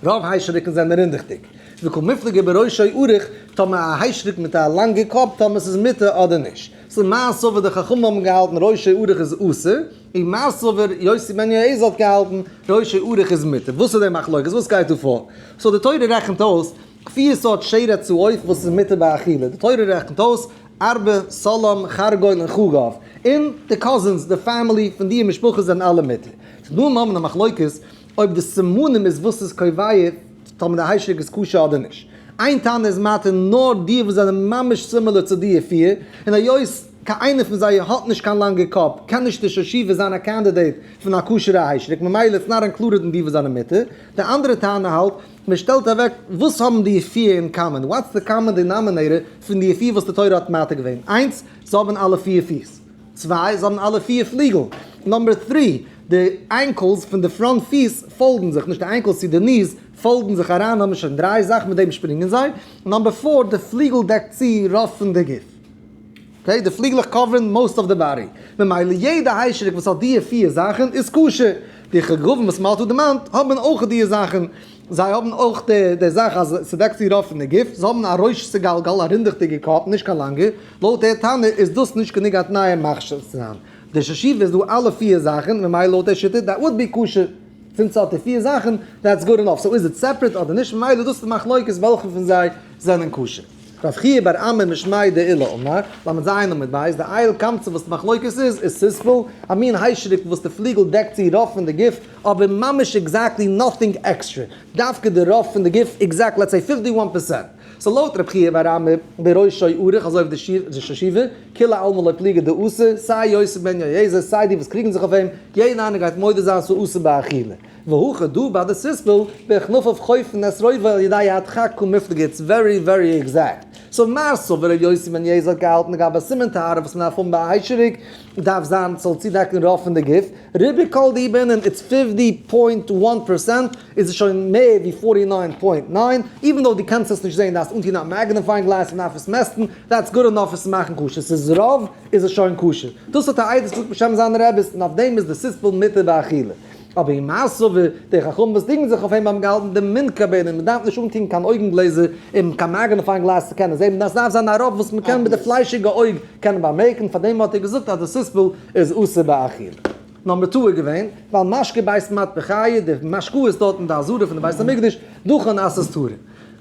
רוב היישעריקן זענען רינדעכדיג. וקא מיפלגי בראשו ארוך, טאמער א היישעריק מיט א לאנגע קאפ, טאמער ס'איז מותר אדער נישט. so מר סבר די חכמים האבן געהאלטן ראשו ארוך איז אסור, און מר סבר יוסי בן יועזר האט געהאלטן ראשו ארוך איז מותר. וואס איז די מחלוקת? וואס גייט דא פאר? so די תורה רעכנט אויס פיר סארט שרץ העוף וואס איז מותר באכילה. די תורה רעכנט אויס ארבה, סלם, חרגול און חגב. און די cousins, די family פון די משפחות זענען אלע מותר. ס'איז דא אמנם א מחלוקת אויב די סימנים איז וואס איז קובע טאמער די היישעריק איז כשר אדער נישט. איין תנא איז מתיר נאר די וואס זענען ממש similar צו די פיר, און היות קיין איינער פון זיי האט נישט קיין לאנגע קאפ, קען נישט די שושבה זיין א candidate פון א כשר'ע היישעריק, ממילא it's not included אין די וואס זענען מותר. די אנדערע טענה האלט, מען שטעלט אוועק וואס האבן די פיר אין common, what's the common denominator פון די פיר וואס די תורה האט מתיר געווען? איינס, זיי האבן אלע פיר פיס. צוויי, זיי האבן אלע פיר פליגל. number three, די ankles פון די front פיס fold ן זיך, נישט די ankles צו די knees, fold ן זיך אריין, האבן שוין דריי זאכן מיט דעם שפרינגען זיי. number four, די פליגל דעקט צו רוב פון די גוף. okay, די פליגלעך cover ן most of the body. ממילא יעדע היישעריק וואס האט די פיר זאכן איז כשר. די חגבים וואס מ'האט דא דערמאנט האבן אויך די זאכן. זיי האבן אויך די זאך אז ס'דעקט צו רוב פון די גוף. זיי האבן א ראש סגלגל, א רינדעכדיגע קאפ, נישט קיין לאנגע. לויט דער תנא איז דאס נישט גענוג א תנאי מכשיר צו זיין. די שושבה איז דא אלע פיר זאכן, ממילא לויט דער שיטה that would be כשר. זינט ס'האט די פיר זאכן, that's good enough. So איז עס separate אדער נישט? ממילא דאס איז די מחלוקת וועלכע פון זיי זענען כשר. רב חייא בר אמי משמיה דעולא אמר, ל"ז עמוד ב', די איל קמצא וואס די מחלוקת איז, איז סיספל, א מין היישעריק וואס די פליגל דעקט צו רוב פון די גוף, אבער ממש exactly nothing extra, דווקא די רוב פון די גוף, exactly let's say 51%. So לויט רב חייא בר אמי בראשו ארוך אזוי ווי די שישיבה, כולי עלמא לא פליגי דאסור, סיי יוסי בן יועזר סיי די וואס קריגן זיך אויף אים, יעדער איינער גייט מודה זיין ס'איז אסור באכילה. והכא דא ביי די סיספל, בכנפיו חופין את רובו על ידי הדחק קמיפלגי, it's very very exact. So מר סבר ר' יוסי בן יועזר האט געהאלטן לגבי סימן טהרה וואס מ'דארף האבן ביי א היישעריק, דארף זיין ס'זאל צודעקן רוב פון די גוף, ריבו כל דאי בעינן it's 50.1% איז עס שוין מער ווי 49.9, even though דו קענסט עס נישט זען דארפסט אנטון א magnifying glass און דארף עס מעסטן, that's good enough עס צו מאכן כשר, ס'איז רוב איז עס שוין כשר. דאס האט א עדות געזאגט בשם זיינע רעביס און אויף דעם איז די סיספל מותר באכילה. אבער ומר סבר, די חכמים וואס דינגען זיך אויף אים האבן געהאלטן דמינכר בעינן, מען דארף נישט אנטון קיין אויגן גלעזער און קיין magnifying glass צו קענען זען, דאס דארף זיין א רוב וואס מען קען מיט די פליישיגע אויג קענען באמערקן, פאר דעם האט ער געזאגט אז די סיספל איז אסור באכילה. נאמבער two איז געווען, ווייל משקה בית מטבחיא, די משקאות דארט אין די עזרה פון די בית המקדש, דכן אסור טהרה.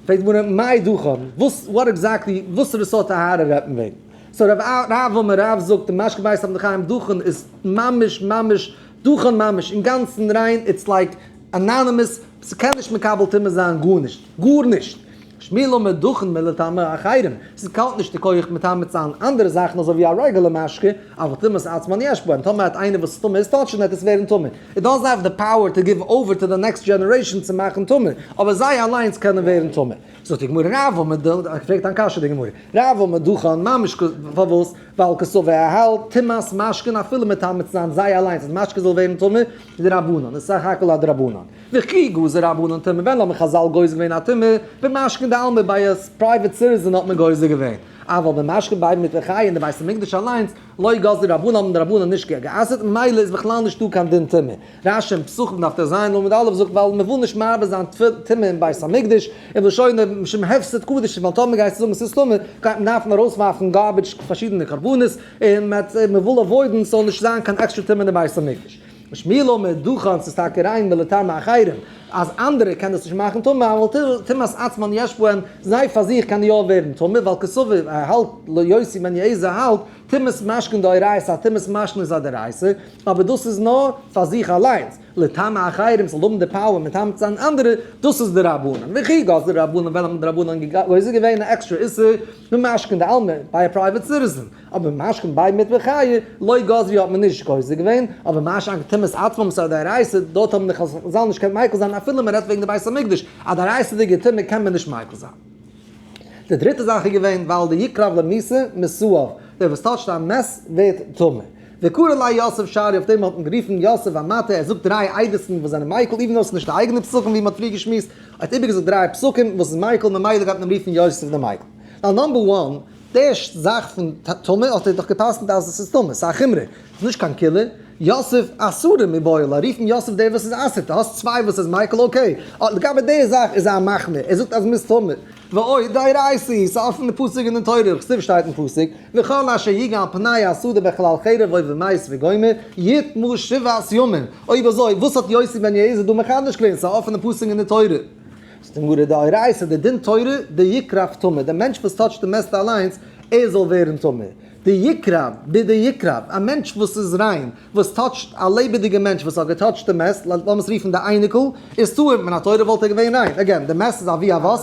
פרעגט די גמרא, מאי דכן? וואס, what exactly, וואסערע סארט טהרה רעדט מען וועגן? So רב רב אמר רב זאגט, די משקה בית המטבחיים דכן איז ממש ממש דכן ממש אינגאנצן ריין, it's like anonymous, ס'קען נישט מקבל טומאה זיין גארנישט, גארנישט! שמואל אמר דכן מלטמא אחרים, ס'קאלט נישט די כח מטמא צו זיין אנדערע זאכן אזוי ווי א רעגולער משקה, אבל טומאת עצמן יש בהן, טאמער האט איינער וואס איז טמא עס touch ן וועט עס ווערן טמא, it doesn't have the power to give over to the next generation צו מאכן טמא, אבער זיי אליינס קענען ווערן טמא. זאגט די גמרא רב אמר ד, פרעגט דיין קשיא די גמרא, רב אמר דכן ממש פארוואס? ווייל קסבר ער האלט טומאת משקין אפילו מטמא צו זיין זיי אליינס אז משקה זאל ווערן טמא איז דרבנן, איז סך הכל א דרבנן. וכי גזר רבנן טומאה ווען האבן חזל גוזר געווען א טומאה? במשקין דעלמא ביי א private citizen האט מען גוזר געווען, אבל במשקין בי מטבחיא אין די בית המקדש אליינס לא גזרו רבנן האבן די רבנן נישט גע'אסר'ט ממילא איז בכלל נישטא קיין דין טומאה. רש"י אין פסחים דף טז עמוד א' זאגט ווייל מען וויל נישט מרבה זיין טומאה אין בית המקדש, און לשונו משום הפסד קדשים ווייל טאמער גייסטו זאגן ס'איז טמא גייט מען דארפן ארויסווארפן garbage פארשידענע קרבנות און מען וויל avoid ן ס'זאל נישט זיין קיין עקסטרע טומאה אין די בית המקדש. שמואל אמר דכן ס'איז טאקע ריין מלטמא אחרים אז אנדערע קען דאס נישט מאכן טמא אבל טומאת עצמן יש בהן זיי פאר זיך קענען יא ווערן טמא ווייל קסבר ער האלט יוסי בן יועזר האלט טומאת משקין דאורייתא אז טומאת משקין איז א דאורייתא אבער דאס איז נאר פאר זיך אליינס, לטמא אחרים זאל האבן די power מטמא צו זיין אנדערע, דאס איז דרבנן. וכי גזרו רבנן ווען האבן די רבנן גוזר געווען א עקסטרע איסור במשקין דעלמא ביי א private citizen, אבער משקין בי מטבחיא לא גזרו האט מען נישט גוזר געווען, אבער מה שאין כן טומאת עצמם ס'איז א דאורייתא, דארט האבן די חזל נישט געקענט מיקל זיין אפילו מען רעדט וועגן די בית המקדש, א דאורייתא'דיגע טומאה קען מען נישט מיקל זיין. די דריטע זאך איז געווען ווייל דיקרב למיתה מסאב, דער וואס touch ט א מת ווערט טמא. וקרי ליה יוסף שרי, אויף דעם האט מען גערופן יוסף המטה, ער זאגט דריי עדות'ן וואס זענען מיקל, even though ס'איז נישט די אייגענע פסוקים ווי מ'האט פריער געשמועסט, ער האט איבערגעזאגט דריי פסוקים וואס איז מיקל, ממילא גייט מען אים רופן יוסף דער מיקל. Now number one, די זאך פון טמא האט ער דאך גע'פסק'נט אז עס איז טמא, ס'איז א חומרא, ס'איז נישט קיין קולא, יוסף אסורא מיבעי ליה, רופן יוסף דער וואס איז אסר'ט, דו האסט צוויי וואס איז מיקל okay, לגבי די זאך איז ער א מחמיר, ער זאגט אז מ'איז טמא. ועוד דאורייתא, ס'איז אפן די פסוק אין די תורה, כתיב שטייט אין פסוק, וכל אשר יגע על פני השדה בחלל חרב או במת וגומר, יטמא שבעת ימים. אויב אזוי, וואס האט יוסי בן יועזר דא מחדש געווען? ס'איז א אפענע פסוק אין די תורה. זאגט די גמרא, דאורייתא, די דין תורה, דיקרב טמא, דער מענטש וואס touch ט די מת אליינס, ער זאל ווערן טמא. דיקרב, בדיקרב, א מענטש וואס איז ריין, וואס touch ט א לעבעדיגע מענטש וואס האט גע touch ט די מת, לאמיר עס רופן די אייניקל, איז טהור, מן התורה וואלט ער געווען ריין. Again, די מת איז אבי אבות,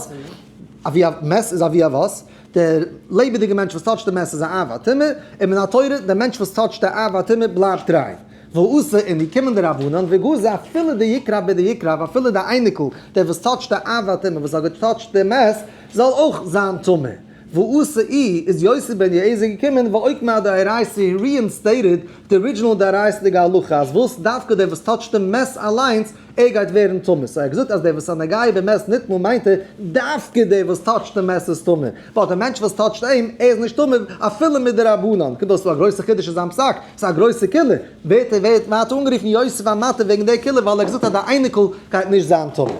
אבי א מת איז אבי אבות, דער לעבעדיגע מענטש וואס touch ט די מת איז א אב הטומאה, און מן התורה, דער מענטש וואס touch ט די אב הטומאה בלייבט ריין. ואתו און די קומען די רבנן, וגזרו אפילו דיקרב בדיקרב, אפילו די אייניקל, דער וואס touch ט די אב הטומאה וואס האט גע touch ט די מת, זאל אויך זיין טמא. ואתא איז יוסי בן יועזר געקומען ואוקמה דאורייתא he reinstated די original דאורייתא'דיגע הלכה אז וואס דווקא דער וואס touch ט דעם מת אליינס ער גייט ווערן טמא so ער האט געזאגט אז דער וואס הנוגע במת נטמא מיינט ער דווקא דער וואס touch ט דעם מת איז טמא ווייל דער מענטש וואס touch ט אים ער איז נישט טמא אפילו מדרבנן קומט אויס ס'איז דא א גרויסע חידוש אין זיין פסק ס'איז א גרויסע קולא ווערט ער ווערט ווייטער אנגערופן יוסף המטה וועגן די קולא ווייל ער האט געזאגט אז די אייניקל גייט נישט זיין טמא.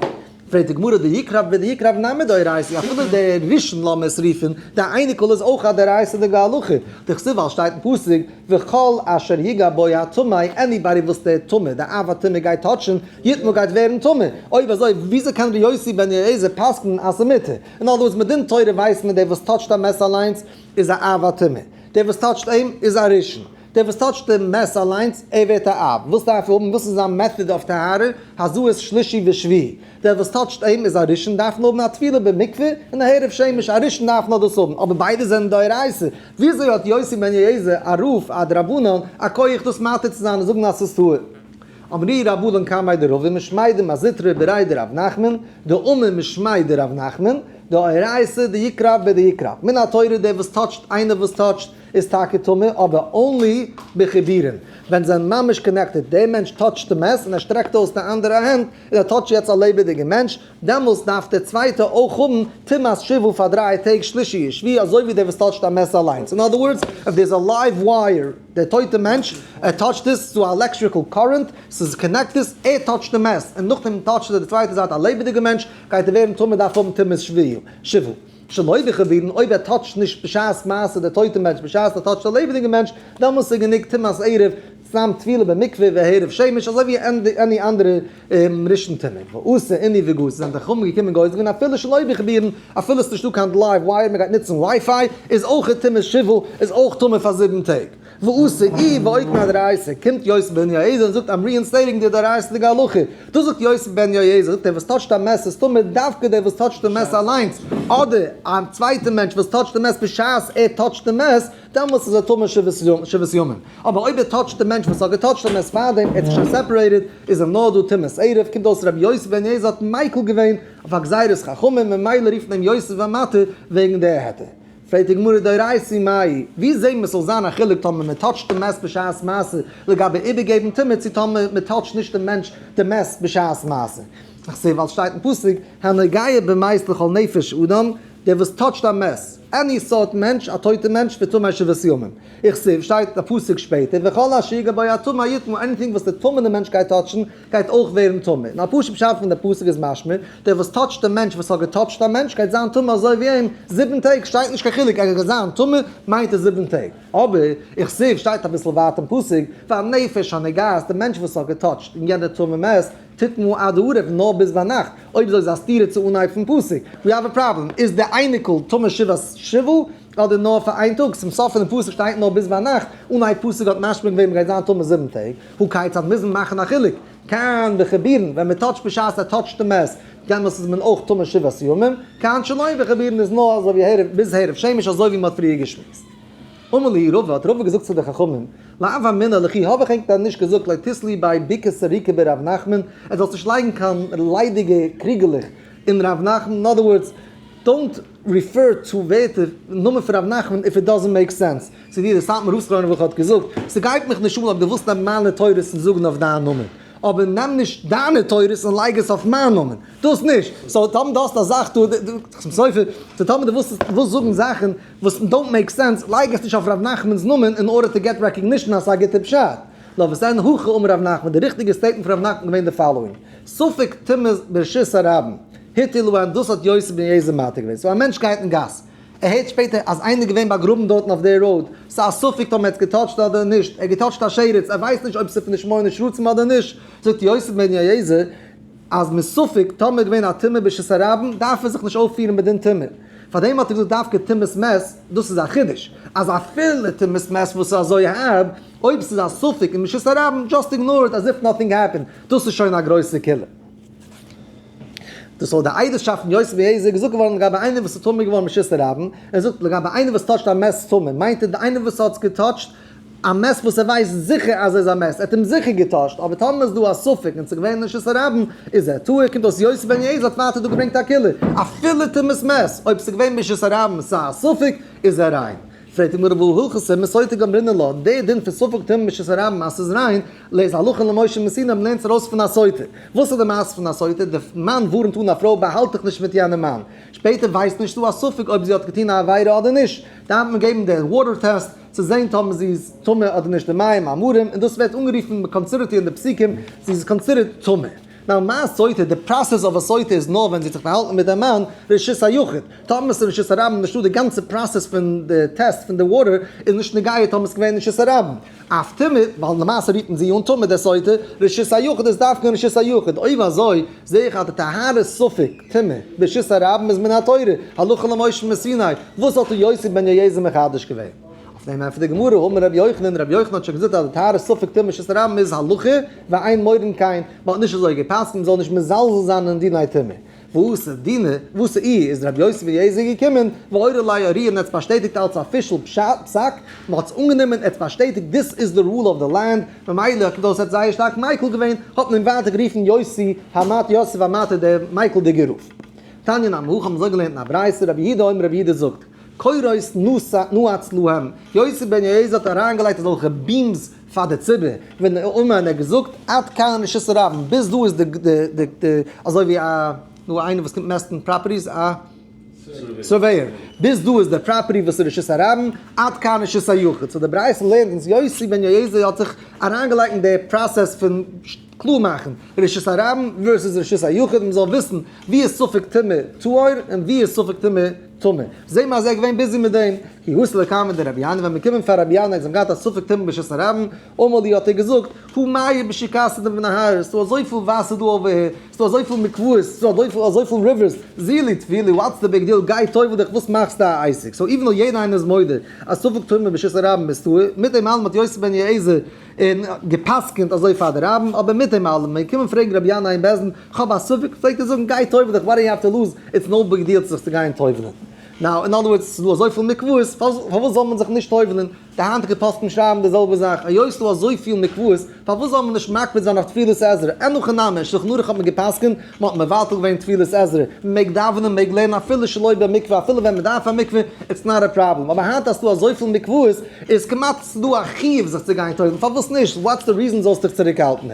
פרעגט די גמרא דיקרב בדיקרב נמי דאורייתא, אפילו דער ראשון לאמיר עס רופן, דער אייניקל איז אויך א דאורייתא'דיגע הלכה, דכתיב ווייל שטייט אין פסוק וכל אשר יגע בו הטמא, anybody וואס דער טמא, דער אב הטומאה גייט touch ן, יטמא גייט ווערן טמא, אויב אזוי וויאזוי קען ר' יוסי בן יועזר פסק'נען אז ס'מותר? אין other words מדין תורה ווייסט מען דער וואס touch ט א מת אליינס איז א אב הטומאה, דער וואס touch ט אים איז א ראשון. דער וואס touch ט דעם מת אליינס, ער ווערט א אב. וואס דארף ער האבן? וואס איז זיין method אויף טהרה? הזאת שלישי ושביעי. דער וואס touch ט אים איז א ראשון, דארף נאר האבן א טבילה במקווה און א הערב שמש, א ראשון דארף נאר דאס האבן, אבער ביידע זענען דאורייתא. וויאזוי האט יוסי בן יועזר, א רב, א דרבנן, א כח דאס מתיר צו זיין און זאגן אז ס'איז טהור? אמרי רבנן קמיה דרבא משמיה דמר זוטרא בריה דרב נחמן, דאמר משמיה דרב נחמן, דאורייתא דיקרב בדיקרב. מן התורה דער וואס touch ט איינער וואס touch ט איז טאקע טמא אבער only בחיבורין ווען זיי זענען ממש connected, דער מענטש touch ט די מת און ער שטרעקט אויס די אנדערע הענט און ער touch ט יעצט א לעבעדיגע מענטש, דעמאלס דארף דער צווייטע אויך האבן טומאת שבעה פאר דריי טעג שלישי ושביעי אזוי ווי דער וואס touch ט א מת אליינס, אין other words if there is א live wire דער טויטע מענטש ער touch ט עס צו א electrical current ס'איז connected ער touch ט די מת און נאכדעם touch ט ער די צווייטע זייט א לעבעדיגע מענטש גייט ער ווערן טמא דארף האבן טומאת שבעה. שלא בחיבורין, אויב ער touch ט נישט בשעת מעשה דער טויטע מענטש בשעת ער touch ט א לעבעדיגע מענטש, דעמאלס איז גענוג טומאת ערב, סתם טבילה במקווה והערב שמש, אזוי ווי any אנדערע ראשון טומאה. ואתו אינהו וגזרו, זענען די חכמים געקומען גוזר געווען אפילו שלא בחיבורין, אפילו עס איז נישטא קיין live wire מען גייט נוצן WiFi, איז אויך טומאת שבעה, איז אויך טמא פאר 7 טעג. ואתא איהו ואוקמה אדאורייתא, קומט יוסי בן יועזר און זאגט I'm reinstating די דאורייתא'דיגע הלכה. דאס זאגט יוסי בן יועזר, זאגט ער וואס touch ט א מת איז טמא דווקא דער וואס touch ט די מת אליינס, אדער א צווייטע מענטש וואס touch ט די מת בשעת ער touch ט די מת, דעמאלטס איז ער טמא שבעת ימים. אבער אויב ער touch ט די מענטש וואס האט גע touch ט די מת פארדעם, ער האט זיך שוין separated, איז אים נאר דא טומאת ערב, קומט אויס רבי יוסי בן יועזר האט מיקל געווען אויף א גזירת חכמים, ממילא רופט מען אים יוסי המתיר וועגן די היתר. פרעגט די גמרא דאורייתא מאי, ווי זעהט מען ס'זאל זיין א חילוק טאמער מען touch ט די מת בשעת מעשה לגבי איבערגעבן טומאה צו טאמער מען touch ט נישט די מענטש די מת בשעת מעשה? איך זעה ווייל ס'שטייט אין פסוק הנוגע במת לכל נפש אדם, דער וואס touch ט א מת, any סארט מענטש, א טויטע מענטש, וטמא שבעת ימים. איך זעה שטייט א פסוק שפעטער וכל אשר יגע בו הטמא יטמא, anything וואס די טמא'נע מענטש גייט touch ן גייט אויך ווערן טמא. און א פשוט פשט פון די פסוק איז משמע, דער וואס touch ט דעם מענטש וואס האט גע touch ט א מענטש גייט זיין טמא אזוי ווי אים, 7 טעג, שטייט נישט קיין חילוק, ער גייט זיין טמא מיינט עס 7 טעג. אבער איך זעה שטייט אביסל ווייטער אין פסוק, והנפש הנוגעת, דער מענטש וואס האט גע touch ט אין יענער טמא מת, תטמא עד הערב, נאר ביז ביינאכט. אויב אזוי איז א סתירה צו אנהייב פון פסוק. We have a problem. איז דער אייניקל טמא שבעת שבעה אדער נאר פאר איין טאג? צום סוף פונעם פסוק שטייט נאר ביז ביינאכט, אנהייב פסוק האט משמע געווען מ'גייט זיין טמא 7 טעג. הא כיצד מוז מען מאכן א חילוק? כאן בחיבורין, ווען מען touch ט בשעת ער touch ט די מת, דעמאלס איז מען אויך טמא שבעת ימים, כאן שלא בחיבורין איז נאר אזוי ווי הערב, ביז הערב שמש אזוי ווי מען האט פריער געשמועסט. אמר להו רבא, האט רבא געזאגט צו די חכמים, לאו אמינא לכו האב איך ענק דען נישט געזאגט לא תיתלי בי בוקה סריקא ברב נחמן, ער זאל נישט לייגן קיין ליידיגע קריגעלעך אין רב נחמן, in other words, don't refer to ווערטער נאמען פון רב נחמן if it doesn't make sense. צו דיר, דער סאטמאר רב זכרונו לברכה האט געזאגט, ס'גייט מיך נישט אן אויב דו ווילסט נעמען מיינע תורות און זאגן אויף דיין נאמען, אבער נעם נישט דיינע תורות און לייג עס אויף מיין נאמען, דאס נישט. so טאמער דו האסט א זאך דא, צום סופר, so טאמער דו ווילסט זאגן זאכן וואס don't make sense, לייג עס נישט אויף ר' נחמנ'ס נאמען in order to get recognition אז ס'איז א גוטע פשט. לא וסן הכי אמר ר' נחמן, די ריכטיגע statement פון ר' נחמן געווען די following, ספק טומאה ברשות הרבים, התיר להן, דאס האט יוסי בן יועזר מתיר געווען. so א מענטש גייט אין גאס, ער הערט שפעטער אז איינער איז געווען באגראבן דארטן אויף די road, ס'איז א ספק טאמער ער האט גע touch ט אדער נישט, ער האט גע touch ט א שרץ, ער ווייסט נישט אויב ס'איז פון די שמונה שרצים אדער נישט, זאגט יוסי בן יועזר אז מספק טאמער איז געווען א טומאה ברשות הרבים דארף ער זיך נישט אויפפירן בדין טומאה. פארדעם האט ער געזאגט דווקא טומאת מת, דאס איז א חידוש, אז אפילו טומאת מת וואס איז אזוי הארב, אויב ס'איז א ספק אין רשות הרבים, just ignore it as if nothing happened, דאס איז שוין א גרויסע קולא. דאס האט די עדות'שאפט פון יוסי בן יועזר געזאגט געווארן לגבי איינער וואס איז טמא געווארן ברשות הרבים, ער זאגט לגבי איינער וואס touch ט א מת טמא, מיינט ער די איינער וואס האט גע touch ט א מת וואס ער ווייסט זיכער אז ער איז א מת, ער האט אים זיכער גע touch ט, אבער טאמער איז דא א ספק און ס'איז געווען אין רשות הרבים, איז ער טהור, קומט אויס יוסי בן יועזר האט ווייטער דא געברענגט א קולא, אפילו טומאת מת, אויב ס'איז געווען ברשות הרבים ס'איז א ספק, איז ער ריין. פרעגט די גמרא והא הלכתא מסוטה גמרינן לה, דער דין פון ספק טומאה ברשות הרבים אז ס'איז ריין, לאיז הלכה למשה מסיני, מ'לערנט עס ארויס פון א סוטה. וואס איז די מעשה פון א סוטה? די מאן ווארנט אן א פרוי באהאלט דיך נישט מיט יענעם מאן. שפעטער ווייסט נישט דא א ספק אויב זי האט געטון א עבירה אדער נישט, דארף מען געבן די water test צו זען טאמער זי איז טמא אדער נישט די מים המרים, און דאס ווערט אנגערופן מ' consider ט איר אין די פסוקים זי איז considered טמא. Now מה סוטה, די process of א סוטה איז נאר ווען זי האט זיך באהאלטן מיט די מאן, רשות היחיד. טאמער ס'איז רשות הרבים נישטא די גאנצע process פון די טעסט פון די water איז נישט נוגע טאמער ס'איז געווען רשות הרבים. אף טומאה, ווייל למעשה רירט מען זי אן טמא די סוטה, רשות היחיד איז דווקא אין רשות היחיד. אויב אזוי זעה איך אז די טהרת ספק טומאה ברשות הרבים איז מן התורה, הלכה למשה מסיני, וואס האט יוסי בן יועזר מחדש געווען? אויף דעם ענטפערט די גמרא, אמר רבי יוחנן, רבי יוחנן האט שוין געזאגט אז די טהרת ספק טומאה ברשות הרבים איז הלכה ואין מורין כן, מען האט נישט אזוי גע'פסק'נט מען זאל נישט מזלזל זיין אין דיני טומאה. ואתא דינא, ואתא איהו, איז רבי יוסי בן יועזר געקומען, ואורי ליה אורויי און ער האט עס באשטעטיגט אלס official פסק, מען האט עס אנגענומען, ער האט עס באשטעטיגט, this is the rule of the land, ממילא קומט אויס ער האט זייער שטארק מיקל געווען, האט מען אים ווייטער גערופן יוסי המתיר, יוסף המתיר דער מיקלדיגער רב. תניא נמי הכי האבן אזוי געלערנט אין א ברייתא, רבי יהודה אומר רבי יהודה זאגט, קורות נעץ להם, יוסי בן יועזר האט אריינגעלייגט אזעלכע beams פאר די ציבור, ואמר און ער האט געזאגט, עד כאן רשות הרבים, ביז דא איז די די די אזוי ווי א נו איינער וואס קומט מעסטן properties א surveyor, ביז דא איז די property וואס איז רשות הרבים, עד כאן רשות היחיד, so די ברייתא לערנט אונז יוסי בן יועזר האט זיך אריינגעלייגט אין די process פון קלאר מאכן רשות הרבים versus רשות היחיד, מען זאל וויסן ווי איז ספק טומאה טהור און ווי איז ספק טומאה טמא. זעהן מיר אז ער איז געווען busy מיט דעם, כי אתו לקמיה דרבי ינאי, ווען מיר קומען פאר רבי ינאי, זיי האבן געהאט א ספק טומאה ברשות הרבים, אמר להו האט ער געזאגט, הא מיא בשיקתא דבנהרא, ס'דא אזויפיל וואסער דא over here, ס'דא אזויפיל מקוואות, ס'דא אזויפיל rivers, זילו טבילו, what's the big deal, גיי טובל דיך, וואס מאכסטו א עסק? So even though יעדער איינער איז מודה אז ספק טומאה ברשות הרבים איז טהור, מיט דעם אלעם האט יוסי בן יועזר און גע'פסק'נט אזוי פאר די רבים, אבער מיט דעם אלעם, ווען קומען פרעגן רבי ינאי אין בית דין, כ'האב א ספק, פלעגט ער זאגן, גיי טובל דיך, what do you have to lose, it's no big deal זיך צו גיין טובל'ען. Now, in other words, ס'איז דא אזויפיל מקוואות, פארוואס זאל מען זיך נישט טובל'ען? די היינטיגע פוסקים שרייבן די זעלבע זאך, היות ס'דא אזויפיל מקוואות, פארוואס זאל מען נישט מקפיד זיין אויף טבילת עזרא? אין הכי נמי, אין שלחן ערוך האט מען גע'פסק'נט, מ'האט מבטל געווען טבילת עזרא, מ'מעג דאווענען, מ'מעג לערנען אפילו שלא במקווה, אפילו ווען מ'דארף א מקווה, it's not a problem. אבער היינט אז ס'דא אזויפיל מקוואות, איז כמעט ס'דא א חיוב זיך צו גיין טובל'ן, פארוואס נישט? What's the reason זאלסט דיך צוריקהאלטן?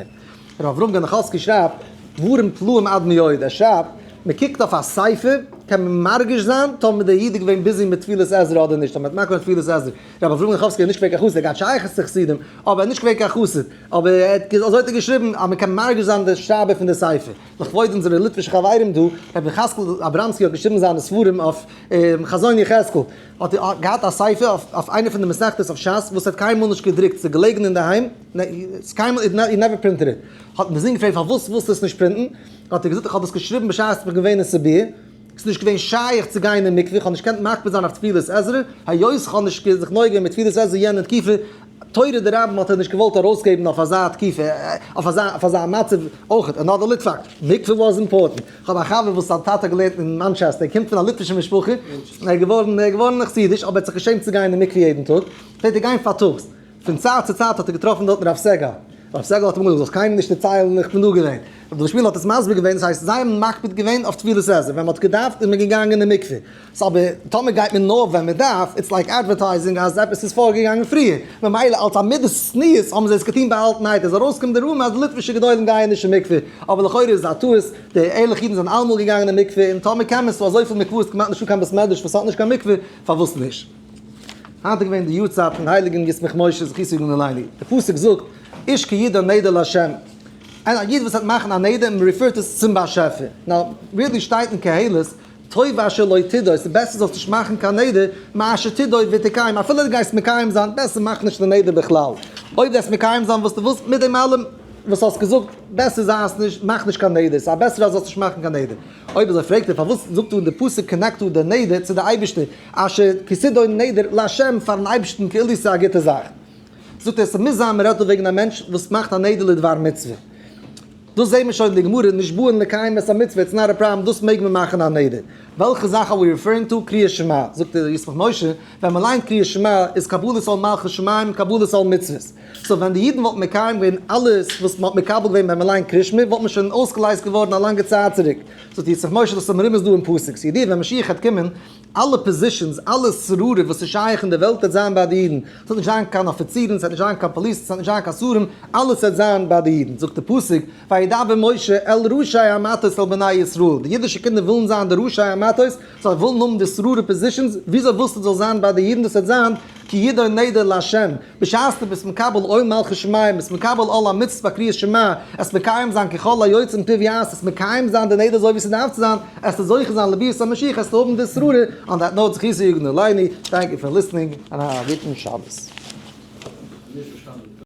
ר' אברהם גענעכאווסקי שרייבט דברים פלאים עד מאוד, ער שרייבט, מען קוקט אויף א ספר קען מען מרגיש זיין טאמער דער איד איז געווען busy מיט טבילת עזרא אדער נישט, טאמער האט מקבל טבילת עזרא, ר' אברהם גענעכאווסקי איז נישט געווען קיין חסיד, ער האט געהאט שייכות צו חסידים, אבער ער איז נישט געווען קיין חסיד, אבער ער האט אזוי האט ער געשריבן אז מען קען מרגיש זיין דער שרייבער פון די ספר, לכבוד אונזערע ליטווישע חברים דא, ר' יחזקאל אבראמסקי האט געשריבן זיינע ספרים אויף חזון יחזקאל, האט ער געהאט א ספר אויף איינע פון די מסכתות אויף שס וואס ער האט קיינמאל נישט געדרוקט, ס'איז געלעגן אינדערהיים, קיינמאל, he never printed it. האט אים די זון געפרעגט פארוואס ווילסטו עס נישט פרינטן? האט ער געזאגט איך האב עס געשריבן בשעת איך בין געווען אין סיביר, ס'איז נישט געווען שייך צו גיין אין מקווה, איך האב נישט געקענט מקפיד זיין אויף טבילת עזרא, היות איך האב נישט זיך נוהג געווען מיט טבילת עזרא יענע תקופה, תורה דרבים האט ער נישט געוואלט ארויסגעבן אויף אזא תקופה, אויף אזא מצב אויך, another ליטוואק, מקווה was important. כ'האב א חבר וואס זיין טאטע האט געלערנט אין מאנטשעסטער, ער קומט פון א ליטווישע משפחה, ער איז געווארן ער איז געווארן חסידיש, אבער ער האט זיך געשעמט צו גיין אין מקווה יעדן טאג, פלעגט ער גיין פארטאגס, פון צייט צו צייט האט ער געטראפן דארטן רב סגל, רב סגל האט אים געזאגט זאלסט קיינעם נישט דערציילן איך בין דא געווען, רבי דוד שמואל האט עס מסביר געווען, דאס הייסט זיי האבן מקפיד געווען אויף טבילת עזרא, ווען מען האט געדארפט איז מען געגאנגען אין מקווה, so אבער טאמער גייט מען נאר ווען מען דארף, it's like advertising אז עפעס איז פארגעגאנגען פריער, ממילא אלס א מידת צניעות האבן זיי עס געטון באהאלטנהייט, איז ארויסגעקומען די rumor אז די ליטווישע גדולים גייען נישט אין מקווה, אבער לכאורה איז עס א טעות, די ערליכע אידן זענען אלעמאל געגאנגען אין מקווה, און טאמער קען מען, ס'דא אזויפיל מקוואות כמעט נישטא קיין בית מדרש וואס האט נישט קיין מקווה, פארוואס נישט? היינט איז געווען די יארצייט פון הייליגן ישמח משה זכותו יגן עלינו, די פסוק זאגט איש כי ידור נדר לה', א איד וואס וועט מאכן א נדר און מען refer ט עס צום באשעפער, now really שטייט אין קהלת, טוב אשר לא תדור, ס'איז בעסער זאלסט נישט מאכן קיין נדר, מאשר תדור ותקיים, אפילו דו גייסט מקיים זיין, בעסער מאך נישט די נדר בכלל, אויב גייסט מקיים זיין וואס דו ווילסט, מיט דעם אלעם וואס האסט געזאגט, בעסער זיי עס נישט, מאך נישט קיין נדר, ס'איז א בעסערע אז זאלסט נישט מאכן קיין נדר. אויב אזוי פרעגט ער פארוואס זאגט אן די פסוק connect אן די נדר צו די אייבערשטער, אשר כי תדור נדר לה' פארן אייבערשטן כאילו ס'איז א גוטע זאך. זאגט ער ס'מוז זיין מ'רעדט דא וועגן א מענטש וואס מאכט א נדר לדבר מצוה. דאס זעהן מיר שוין אין די גמרא נשבעין לקיים את המצוה it's not a problem דאס מעג מען מאכן א נדר. וועלכע זאך are we referring to? קריאת שמע. זאגט דער ישמח משה ווען מ'ליינט קריאת שמע איז קבלת עול מלכות שמים קבלת עול מצוות. So ווען די אידן וואלטן מקיים געווען אלעס וואס מ'האט מקבל געווען ווען מ'ליינט קריאת שמע וואלט מען שוין אויסגעלייזט געווארן א לאנגע צייט צוריק. זאגט ישמח משה דאס איז מרומז דא אין פסוק. ס'ידוע ווען משיח העט קומען אלע positions, אלע שררה וואס איז שייך אין די וועלט וועט זיין ביי די אידן, ס'וועט נישט זיין קיין אפיצירן, ס'וועט נישט זיין קיין פאליס, ס'וועט נישט זיין קיין שרים, אלעס וועט זיין ביי די אידן. זאגט די פסוק, וידבר משה אל ראשי המטות אל בני ישראל, די אידישע קינדער ווילן זיין די ראשי המטות, זיי ווילן האבן די שררה positions, וויאזוי ווילסטו ס'זאל זיין ביי די אידן, דאס וועט זיין כי ידור נדר לה', בשעת דו ביסט מקבל עול מלכות שמים, ביסט מקבל עול המצוות ביי קריאת שמע, עסט מקיים זיין ככל היוצא מפיו יעשה, עסט מקיים זיין די נדר אזוי ווי ס'דארף צו זיין, עסטו זוכה זיין לביאת המשיח, עסטו האבן די שררה, on that note זכותו יגן עלינו, thank you for listening, און א גוטן שבת. נישט פארשטאנען.